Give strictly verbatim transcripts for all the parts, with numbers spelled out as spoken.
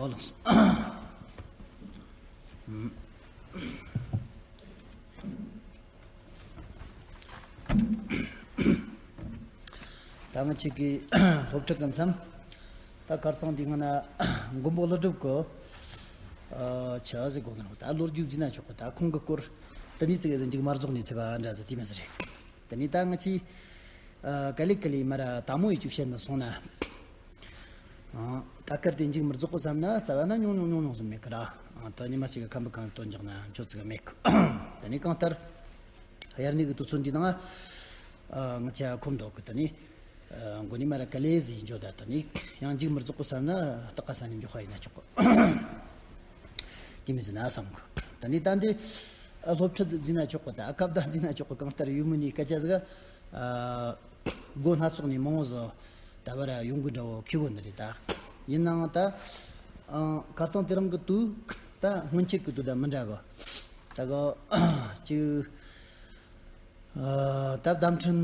ཨོ་ལགས་སོ། ད་ང་ཅིག་གི་སློབ་ཁྲིད་གི་མཚམས། ད་ཁར་ཚང་འདི་སྔ་ན་མགོན་པོ་ཀླུ་སྒྲུབ་ཀྱི་ཨ་ཆ་ཟིག་གོ་ནོ། ད་ལོ་རྒྱུས་བརྗོད་ན་ཆོག་གི། ད་ཁོང་གི་སྐོར་དེ་ནས་ཙི་གེ་ཟིག་མཇུག་མ་རྫོགས་ནས་ཚིག་ག་འདྲ་ཟིག་དེ་མི་ཟིག་རེད། དེ་ནས་ད་ང་ཅིག་ཨ་ག་ལེ་ག་ལེ་མ་ར་དལ་མོ་ཡི་ཅིག་བཤད་ན་སོང་ན། ཨ་ད་གར་དེ་མཇུག་མི་རྫོགས་གི་བསམ་ན་རྩ་བ་ན་ཉུང་ཉུང་ཉུང་ཉུང་ཟིག་མེད་གི་ར། ཨ་ད་ཉི་མ་གཅིག་གི་ཁམ་བུ་གང་དོན་འཇོག་ན་ཆོ་ཚིག་ག་མེད་གི། དེ་ནས་གང་ལྟར་དབྱར་གནས་གི་དུས་ཚོད་འདི་ནང་ཨ་ང་ཅག་ཁོམ་འདུག་གི། དེ་ནས་ཨ་མགོ་ནས་མ་ར་ག་ལེ་ཟིག་འཇོག་ད། དེ་ནས་ཡང་མཇུག་མི་རྫོགས་གི་བསམ་ན་ད་ག་ས་ནས་འཇོག་ཧ་ཡིན་ན་ཆོག་གི། དེ་མི་ཟིན་ན་བསམ་གི། ད་ནི་ད་འདི་ཨ་སློབ་ཁྲིད་འཛིན་ན་ཆོག་གི། ད་ཨ་ཁ་བརྡ་འཛིན་ན་ཆོག་གི། གང་ལྟར་ཡུལ་མི་ནི་སྐད་ཆ་ཟིག་ཨ་སྒོ་སྣ་ཚོགས་ནས་མང་བོ་ཟིག་ད་བར་ཡོང་གི་འདྲ་བོ་ཁེ་གོ་ནི་རེད་ད། ཡིན་ནའང་ད་ཨ་ཁར་ཚང་དེ་རིང་གི་དུས་ད་སྔོན་ཆད་གི་དུས་དང་མི་འདྲ་གི། ད་གི་ཅིག་ཨ་ད་བརྡ་འཕྲིན་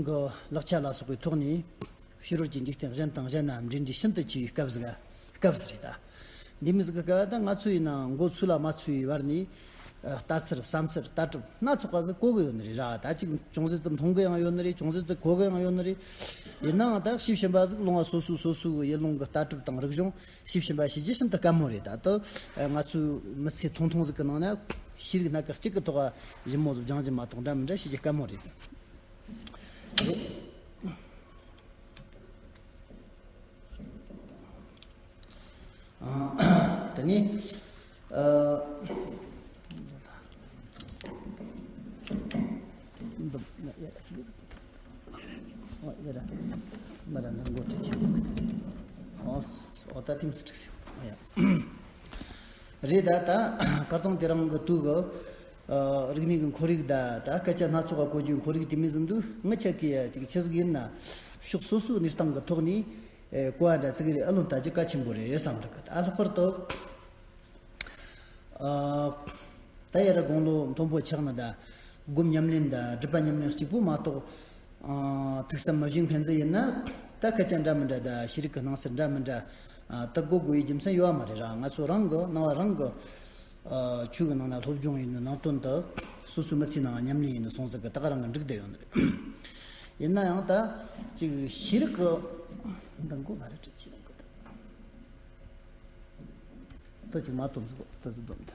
གི་ལག་ཆ་ལ་སོགས་པའི་ཐོག་ནས་ཕྱི་རོལ་གྱི་འཇིག་རྟེན་གཞན་དང་གཞན་ན་འབྲེལ་འདྲིས་ཤིན་ཏུ་ཆེ་བའི་སྐབས་ཟིག་སྐབས་ཟིག་རེད་ད། འདི་མི་ཟིག་གི་སྐབས་ད་ང་ཚོ་ཡིན་ན་མགོ་ཚོས་ལ་མ་ཚོས་པའི་བར་ནས་ཨ་ལྟ་ཚུལ་བསམ་ཚུལ་ལྟ་གྲུབ་སྣ་ཚོགས་པ་ཟིག་གོ་གི་ཡོད་ནི་རེད་ར། ད་ཅིག་ཅུང་ཟད་ཙམ་མཐོང་གི་ཡང་ཡོད་ནི་རེད། ཅུང་ཟད་ཙམ་གོ་གི་ཡང་ཡོད་ནི་རེད། ཡིན་ནའང་ད་ཤེས་བཞིན་པ་ཟིག་ལུང་བ་སོ་སོའི་སོ་སོའི་ཡུལ་ལུང་གི་ལྟ་གྲུབ་དང་རིག་གཞུང་ཤེས་བཞིན་པ་ཞིག་རྒྱུ་ཤིན་ཏུ་དཀའ་མོ་རེད། ད་དུ་ང་ཚོའི་མི་ཚེ་ཐུང་ཐུང་ཟིག་གི་ནང་ན་ཤེས་རིག་སྣ་ཁ་གཅིག་གི་ཐོག་ཞིབ་མོ་ཟིག་སྦྱང་རྒྱུ་མ་གཏོགས་འདྲ་མི་འདྲ་ཤེས་རྒྱུ་དཀའ་མོ་རེད། ཨ་དེ་ནས་ཨ། འདི་ཡ་ཡ་ཅི་ཟིག་ཨོ་ཡ་ར། མ་ར་ནང་སྒོ་ཁྲིད་ཅིག་ཨོ་ཨོ་ད་ཐིམ་སི་ཁྲིག་སི་ཨོ་ཡ། རེད་ད། ད་ཁར་ཚང་དེ་རིང་གི་དུས་གི་ཨ་རིག་གནས་ཀྱི་ཁོར་ཡུག་ད་ད་སྐད་ཆ་སྣ་ཚོགས་ག་གོ་རྒྱུའི་ཁོར་ཡུག་དེ་མི་ཟིན་དུས་ངི་ཆ་གི་ཡ་ཅིག་ཆི་ཟིག་ཡིན་ན་ཕྱོགས་སོ་སོའི་གནས་སྟངས་ཀྱི་ཐོག་ནས་ཨེ་གོ་བ་འདྲ་ཚིག་རེ་ཨ་ལོན་ལྟ་རྒྱུ་གལ་ཆེན་པོ་རེད་བསམ་འདུག་གི། ད་ལྷག་པར་དུ། ཨ་ད་ཡར་དགུང་ལོ་མཐོན་པོ་ཆགས་ན་ད་སྒོམ་ཉམས་ལེན་ད་སྒྲུབ་པ་ཉམས་ལེན་གཅིག་པུ་མ་གཏོགས། ཨ་ཐུགས་བསམ་མི་བཞེས་མཁན་ཚོ་ཡིན་ན་ད་སྐད་ཆ་འདྲ་མི་འདྲ་ད་ཤེས་རིག་གི་སྣང་ཚུལ་འདྲ་མི་འདྲ་ཨ་ད་གོ་དགོས་ཡི་རྒྱུ་མཚན་ཡོད་མ་རེད་ར། ང་ཚོ་རང་གི་སྣང་བ་རང་གི་ཨ་ཆོས་གི་ནང་ན་སློབ་སྦྱོང་ཡིན་ནི་ནང་དོན་དུ་སོ་སོའི་མི་ཚེའི་ནང་ཉམས་ལེན་ཡིན་ནི་སོང་ཟིག་གི་ད་ག་རང་གི་འགྲིག་བསྡད་ཡོད་ནི་རེད། ཡིན་ན་ཡང་ད་ཅིག་ཤེས་རིག་གི་འདང་གོ་མ་རེད་ཅིག་ཅི་རང་གི་ད། ད་ཅིག་མ་གཏོང་ཟིག་ད་ཟིག་སྡོམ་ད།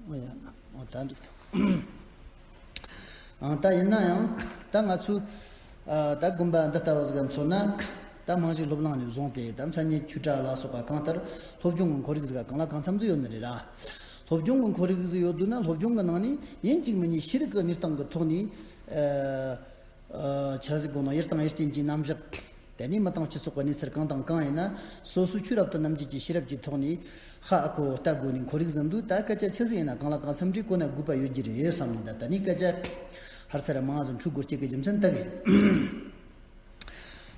ཨོ་ཡ། ཨོ་ད་འགྲིག་ཐུབ། ཨང་ད་ཡིན་ན་ཡང་ད་ང་ཚོས་ཨ་ད་དགོན་པ་འདི་ལྟ་བུ་ཟིག་ག་མཚོན་ན་ད་རྨང་གཞི་སློབ་གླིང་ནས་བཟུང་སྟེ་ད་མཚན་ཉིད་ཆོས་གྲྭ་ལ་སོགས་པ་གང་ལྟར་སློབ་སྦྱོང་གི་ཁོར་ཡུག་ཟིག་ག་གང་ལ་གང་འཚམ་ཟིག་ཡོད་ནི་རེད་ར། སློབ་སྦྱོང་གི་ཁོར་ཡུག་ཟིག་ཡོད་དུས་ན་སློབ་སྦྱོང་གི་ནང་ནས་ཡིན་གཅིག་མིན་གཉིས་ཤེས་རིག་གི་གནས་སྟངས་ཀྱི་ཐོག་ནས་ཨ། ཨ་ཆ་ཟིག་གོ་ན་ཡུལ་དང་ཡུལ་ཅན་གྱི་རྣམ་གཞག་དེ་ནས་མི་དང་སྤྱི་ཚོགས་ཀྱི་གནས་ཚུལ་གང་དང་གང་ཡིན་ན་སོ་སོའི་ཆོས་རབ་ཏུ་རྣམ་འབྱེད་ཀྱི་ཤེས་རབ་ཀྱི་ཐོག་ནས་ཧ་ཨ་གོ་ལྟ་དགོས་ནས་ཁོར་ཡུག་ཟིན་དུས་ད་སྐད་ཆ་ཆི་ཟིག་ཡིན་ན་གང་ལ་གང་འཚམ་འདྲི་གོ་ན་དགོས་པ་ཡོད་ཀྱི་རེད་བསམ་ནས་ད་ད་ནས་སྐད་ཆ་ཧར་ཚར་མང་ཟིག་འཁྲུག་དགོས་སྐྱེ་གི་རྒྱུ་མཚན་ད་གི།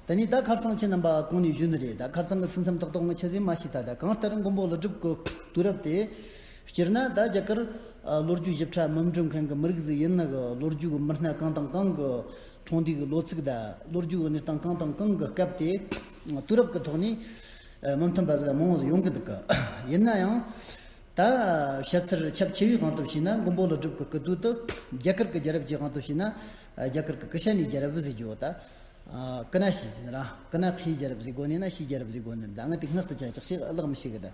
ད་ནས་ད་ཁར་ཚང་ཁྱེད་རྣམ་པ་གོང་ནས་ཞུས་ནི་རེད། ད་ཁར་ཚང་གི་ཚིག་མཚམས་ཏག་ཏག་ངས་ཆི་ཟིག་མ་ཤེས། ད་ད་གང་ལྟར་མགོན་པོ་ཀླུ་སྒྲུབ་ཀྱི་དུས་རབས་དེ། སྤྱིར་ན་ད་རྒྱ་གར་ཨ་ལོ་རྒྱུས་ཞིབ་ཕྲ་མི་འབྲི་མཁན་གྱི་མི་རིགས་ཟིག་ཡིན་ནི་གི་ལོ་རྒྱུས་ཀྱི་མི་སྣ་གང་དང་གང་གི་འཁྲུངས་འདས་ཀྱི་ལོ་ཚིགས་དང་ལོ་རྒྱུས་ཀྱི་གནས་སྟངས་གང་དང་གང་གི་སྐབས་དེ་དུས་རབས་ཀྱི་ཐོག་ནས་ཨ་མི་མཐུན་པ་ཟིག་མང་བོ་ཟིག་ཡོང་གི་འདུག་གི། ཡིན་ན་ཡང་ད་བཤད་ཚུལ་ཁྱབ་ཆེ་བའི་དབང་དུ་བྱས་ན་མགོན་པོ་ཀླུ་སྒྲུབ་ཀྱི་སྐུ་དུས་དུ་རྒྱ་གར་གྱི་རྒྱལ་རབས་ཀྱི་དབང་དུ་བྱས་ན་ཨ་རྒྱ་གར་གྱི་ཀི་ཤ་ནིའི་རྒྱལ་རབས་ཟེར་རྒྱུ་ད། ཨ་ཀི་ན་ཤི་ཟེར་ར། ཀི་ན་ཁའི་རྒྱལ་རབས་ཟེར་དགོས་ནི་ན་ཤིའི་རྒྱལ་རབས་ཟེར་དགོས་ནི་ད་ང་དེ་སྔགས་དུ་ཆ་ཆགས་ཤིག་ཀླག་མི་ཤེས་གི་ད།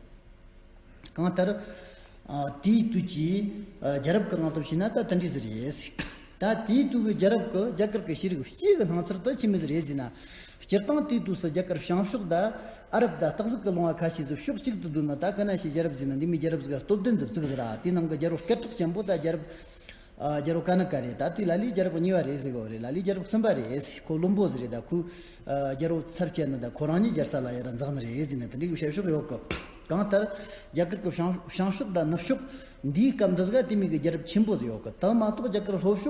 གང་ལྟར། ཨ་དེའི་དུས་ཀྱི་ཨ་རྒྱལ་རབས་ཀྱི་དབང་དུ་བྱས་ན་ད་དེ་འདྲ་ཟིག་རེད། ད་དེའི་དུས་ཀྱི་རྒྱལ་རབས་ཀྱི་རྒྱ་གར་གྱི་ཤེས་རིག་སྤྱིའི་གི་སྣང་ཚུལ་དུ་ཆི་མོ་ཟིག་རེད་ཟེར་ན། སྤྱིར་བཏང་དེའི་དུས་སུ་རྒྱ་གར་བྱང་ཕྱོགས་དང་ཨ་རབ་དང་སྟག་གཟིག་གི་ལུང་བ་ཁ་ཤས་ཟིག་ཕྱོགས་གཅིག་ཏུ་བསྡུས་ན་ད་ཀི་ན་ཤི་རྒྱལ་རབས་ཟེར་ན་འདི་མོའི་རྒྱལ་རབས་ཟིག་ག་སྟོབས་ལྡན་ཟིག་བཙུགས་ཟིག་ར། དེའི་ནང་གི་རྒྱལ་པོ་སྐད་གྲགས་ཆེན་པོ་ད་རྒྱལ་རབས། ཨ་རྒྱལ་པོ་ཀ་ནི་ཀ་རེད། ད་དེ་ལ་ལས་རྒྱལ་པོ་གཉིས་པ་རེད་ཟེར་གོ་རེད། ལ་ལས་རྒྱལ་པོ་གསུམ་པ་རེད་ཟེར། ཁོ་བློན་པོ་ཟིག་རེད། ད་ཁོས་ཨ་རྒྱལ་པོ་ཚབ་བྱས་ནི་ད་ཁོ་རང་ཉིད་རྒྱལ་ས་ལ་ཡར་འཛེགས་ནི་རེད་ཟེར་ནས་དེ་འདྲའི་བཤད་ཕྱོགས་ཡོད་གི། གང་ལྟར་རྒྱ་གར་གི་བྱང་བྱང་ཕྱོགས་དང་ནུབ་ཕྱོགས་འདིའི་སྐབས་འདི་ཟིག་དེ་མོ་གི་རྒྱལ་རབས་ཆེན་པོ་ཟིག་ཡོད་གི། དེ་མ་གཏོགས་རྒྱ་གར་ལྷོ་ཕྱོགས་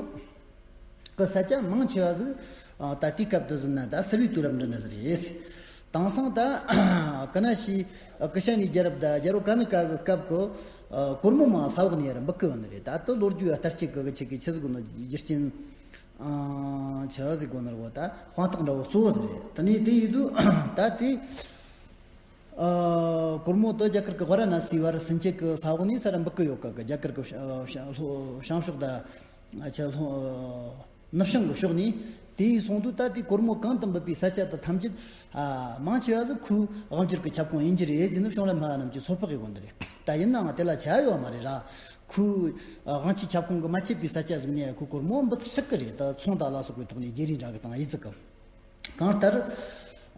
གི་ས་ཆ་མང་ཆེ་བ་ཟིག་ཨ་ད་དེའི་སྐབས་དེ་ཟིན་ན་ད་སིལ་བུའི་དུས་རབས་འདྲ་འདྲ་ཟིག་རེད། དེང་སང་ད་ཀི་ན་ཤི་ཀི་ཤ་ནིའི་རྒྱལ་རབས་དང་རྒྱལ་པོ་ཀ་ནི་ཀ་གི་སྐབས་ཀྱི་ཨ་གོར་མོ་མ་ས་འོག་ནས་ཡར་འབུད་གི་ཡོད་ནི་རེད། ད་ལྟ་ལོ་རྒྱུས་ལྟར་གཅིག་གི་ཆེ་གི་ཆི་ཟིག་གོ་ནི་རྒྱུ་རྐྱེན་ ཨ། ཆི་ཟིག་གོ་ནར་གོ་ད་དཔང་རྟགས་འདྲ་བོ་གཙོ་བོ་ཟིག་རེད། དེ་ནས་དེ་ཡིན་དུས་ད་དེ། ཨ། སྒོར་མོ་དེ་རྒྱ་གར་གྱི་ཝཱ་ར་ཎ་སི་བར་སུན་ཅད་ཀྱི་ས་འོག་ནས་ས་ར་འབུད་ཀྱི་ཡོད་གི། རྒྱ་གར་གྱི་བྱང་ཕྱོགས་ད་ཆ་ལྷོ་ནུབ་བྱང་གི་ཕྱོགས་ནས། དེ་ཡིན་སོང་དུས་ད་དེ་སྒོར་མོ་གང་དུ་འབུད་པའི་ས་ཆ་དེ་ཐམས་ཅད། ཨ། མང་ཆེ་བ་ཟིག་ཁོའི་དབང་སྒྱུར་གྱི་ཁྱབ་ཁོངས་ཡིན་གྱི་རེད་ཟེར་ནས་བྱུང་རབས་སྨྲ་བ་རྣམས་ཀྱིས་ཚོད་དཔག་གི་དགོས་འདི་རེད། ད་ཡིན་ནའང་དེ་ལ་ཆ་ཡོད་མ་རེད་ར། ཁོའི་དབང་ཆའི་ཁྱབ་ཁོངས་ཀྱི་མ་ཆད་པའི་ས་ཆ་ཟིག་ནས་ཁོས་སྒོར་མོ་འབུད་སྲིད་གི་རེད། ད་ཚོང་དང་ལ་སོགས་པའི་ཐོག་ནས་བརྗེ་རེས་འདྲ་གི་དང་ཡིན་ཙི་གི། གང་ལྟར།